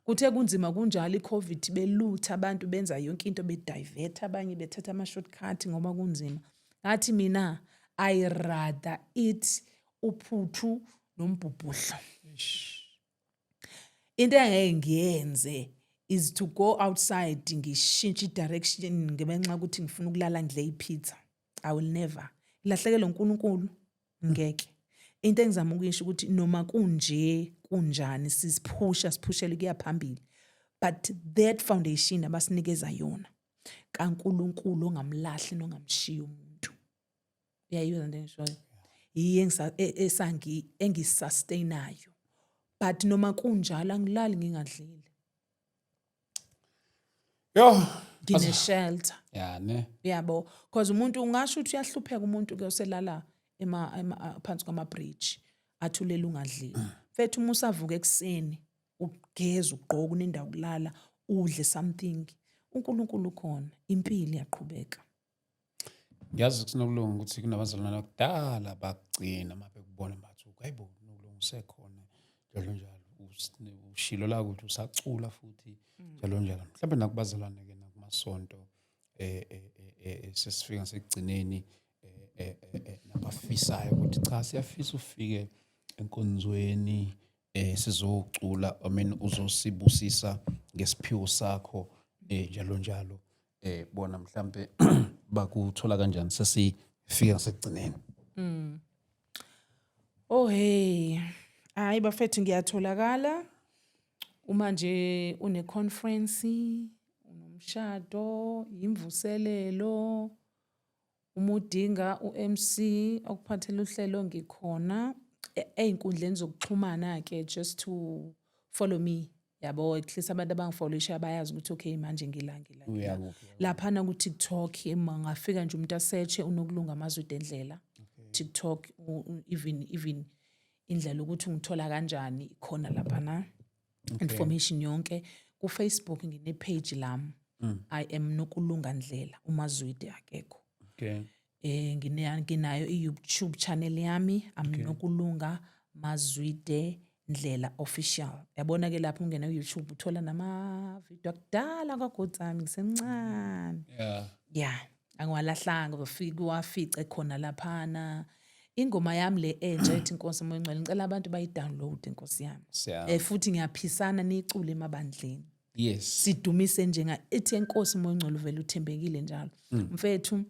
[SPEAKER 2] Kuthe kunzima kunjalo, i-COVID, belutha abantu, benza yonke into, bedivert abanye, bethatha ama-shortcut ngoba kunzima, ngathi mina I rather eat uphuthu nombhubhudlo. Into engeke ngiyenze is to go outside ngishintshe i-direction ngenxa yokuthi ngifuna ukulala ngidle i-pizza. I will never ilahlekelwe uNkulunkulu, ngeke. Into engizama ukuyisho ukuthi noma kunje kunjani, sisiphusha, siphushele kuya phambili, but that foundation abasinikeza yona kaNkulunkulu ongamlahli nongamshiya umuntu, uyayizwa into engishoyo? Yiyo esangi engisustainayo. But noma kunjalo, angilali ngingadlile.
[SPEAKER 1] Yo.
[SPEAKER 2] Ngine shelter.
[SPEAKER 1] Ya ne.
[SPEAKER 2] Yabo, because umuntu ungasho ukuthi uyahlupheka umuntu ke oselala phansi kwama bridge, athulela ungadlile. Mfethu, uma usavuka ekuseni, ugeza, ugqoka, unendawo kulala, udle something, uNkulunkulu ukhona, impilo iyaqhubeka.
[SPEAKER 1] Ngiyazi kuSinokulunga ukuthi kunabazalwane bakudala bakugcina uma bekubona bathi, hayibo, Nokulunga usekhona, njalo njalo. Ushilo la ukuthi usacula futhi, njalo njalo. Mhlawumbe nakubazalwane-ke nakumasonto, sesifika sekugcineni, nabafisayo ukuthi cha, siyafisa ufike enkonzweni, sizocula, I mean, uzosibusisa ngesiphiwo sakho, njalo njalo, bona mhlambe bakuthola kanjani sesifika sekugcineni?
[SPEAKER 2] Oh hey. Hayi bafethu, ngiyatholakala. Uma nje une conference, unomshado, imvuselelo, uma udinga u-MC okuphathela uhlelo, ngikhona. Ey'nkundleni zokuxhumana-ke, just to follow me, yabo, at least abantu abangifollowisha bayazi ukuthi okay, manje ngila ngila ngila.
[SPEAKER 1] Uyakuphi?
[SPEAKER 2] Laphana ku-TikTok, ngafika nje umuntu asearche uNokulunga Mazwide Ndlela. TikTok, even indlela ukuthi ungithola kanjani ikhona laphana, information yonke. Ku-Facebook ngine-page lami, I am Nokulunga Ndlela, uMazwide akekho. Nginayo i-YouTube channel yami, am Nokulunga Mazwide Ndlela Official. Yabona ke, lapho ungena ku-YouTube uthola nama-video akudala kwagotsami ngisemncane. Yeah, angiwalahlanga, bafike wafice khona laphana. Ingoma yami le entsha ethi Inkosi Moya Ngcwele, ngicela abantu bayi-download, inkosi yami. Futhi ngiyaphisana nicule emabandleni. Sidumise njenga ethi Enkosi Moya Ngcwele, uvele uthembekile njalo. Mfethu,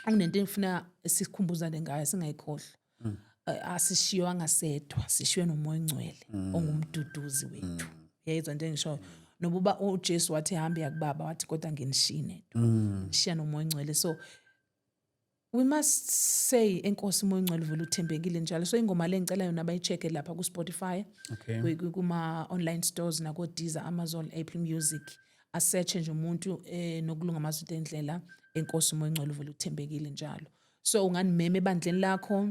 [SPEAKER 2] kunento engifuna sikhumbuzane ngayo, singayikhohlwa. Asishiywanga sedwa, sishiywe noMoya Ongcwele ongumduduzi wethu. Yayizwa into engishoyo? Nobuba uJesu wathi hambe yakubaba, wathi kodwa nginishiye nedwa, ngishiya noMoya Ongcwele. So we must say enkosi Moya Ongcwele, vele uthembekile njalo. So ingoma le ngicela yona bayi-check-e lapha ku-Spotify, kuma-online stores, nako-Deezer, Amazon, Apple Music. Asearche nje umuntu Nokulunga Mazwide Ndlela, Enkosi Moya Ongcwele, uvele uthembekile njalo. So unganimema ebandleni lakho,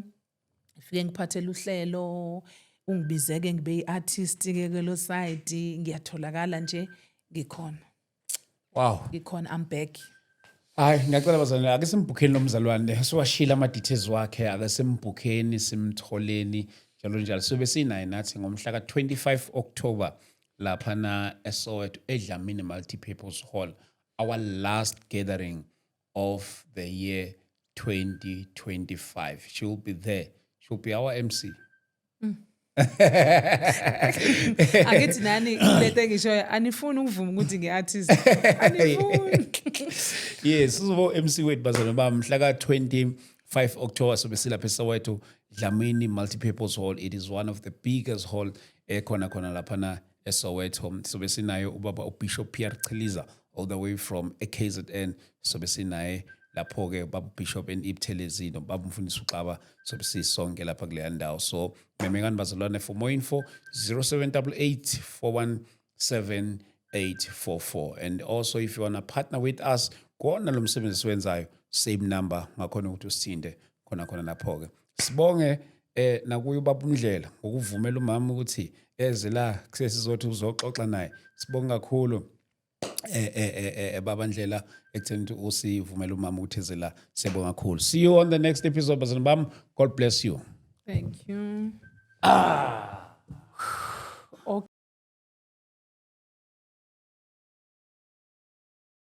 [SPEAKER 2] fike ngiphathele uhlelo, ungibizeke ngibe i-artist-ke kwelo side, ngiyatholakala nje, ngikhona. Ngikhona, I'm back.
[SPEAKER 1] Hayi, ngiyacela bazalwane, ake simbhukheni lo mzalwane. Siwashila ama-details wakhe, ake simbhukheni, simtholeni, njalo njalo. Sobe sinaye nathi ngomhla ka-25 October laphana eSoweto, eDlamini Multipurpose Hall, our last gathering of the year 2025. She will be there, she will be our MC.
[SPEAKER 2] Akithi nani lento engishoyo, anifuni ukuvuma ukuthi ngi-artist, anifuni.
[SPEAKER 1] Yes, uzoba MC wethu, bazalwane bami, mhla ka 25 October sobe silapha eSoweto, Dlamini Multipurpose Hall. It is one of the biggest hall ekhona khona laphana eSoweto. Sobe sinayo ubaba uBishop Pierre Chiliza all the way from eKZN, sobe sinaye lapho ke baba Bishop N Buthelezi nobaba umfundisi uXaba, sobe sisonke lapha kuleya ndawo. So memekani bazalwane. For more info, 0788 417 844. And also if you want to partner with us kona lo msebenzi esiwenzayo, same number, ngakhona ukuthi usithinde khona khona lapho ke. Sibonge nakuye ubaba uNdlela ngokuvumela umama ukuthi eze la kusesizothi uzoxoxa naye. Sibonge kakhulu baba Ndlela ekutheni ukuthi usivumele umama ukuthi eze la. Siyabonga kakhulu. See you on the next episode, bazalwane bami. God bless you.
[SPEAKER 2] Thank you.
[SPEAKER 1] Ah.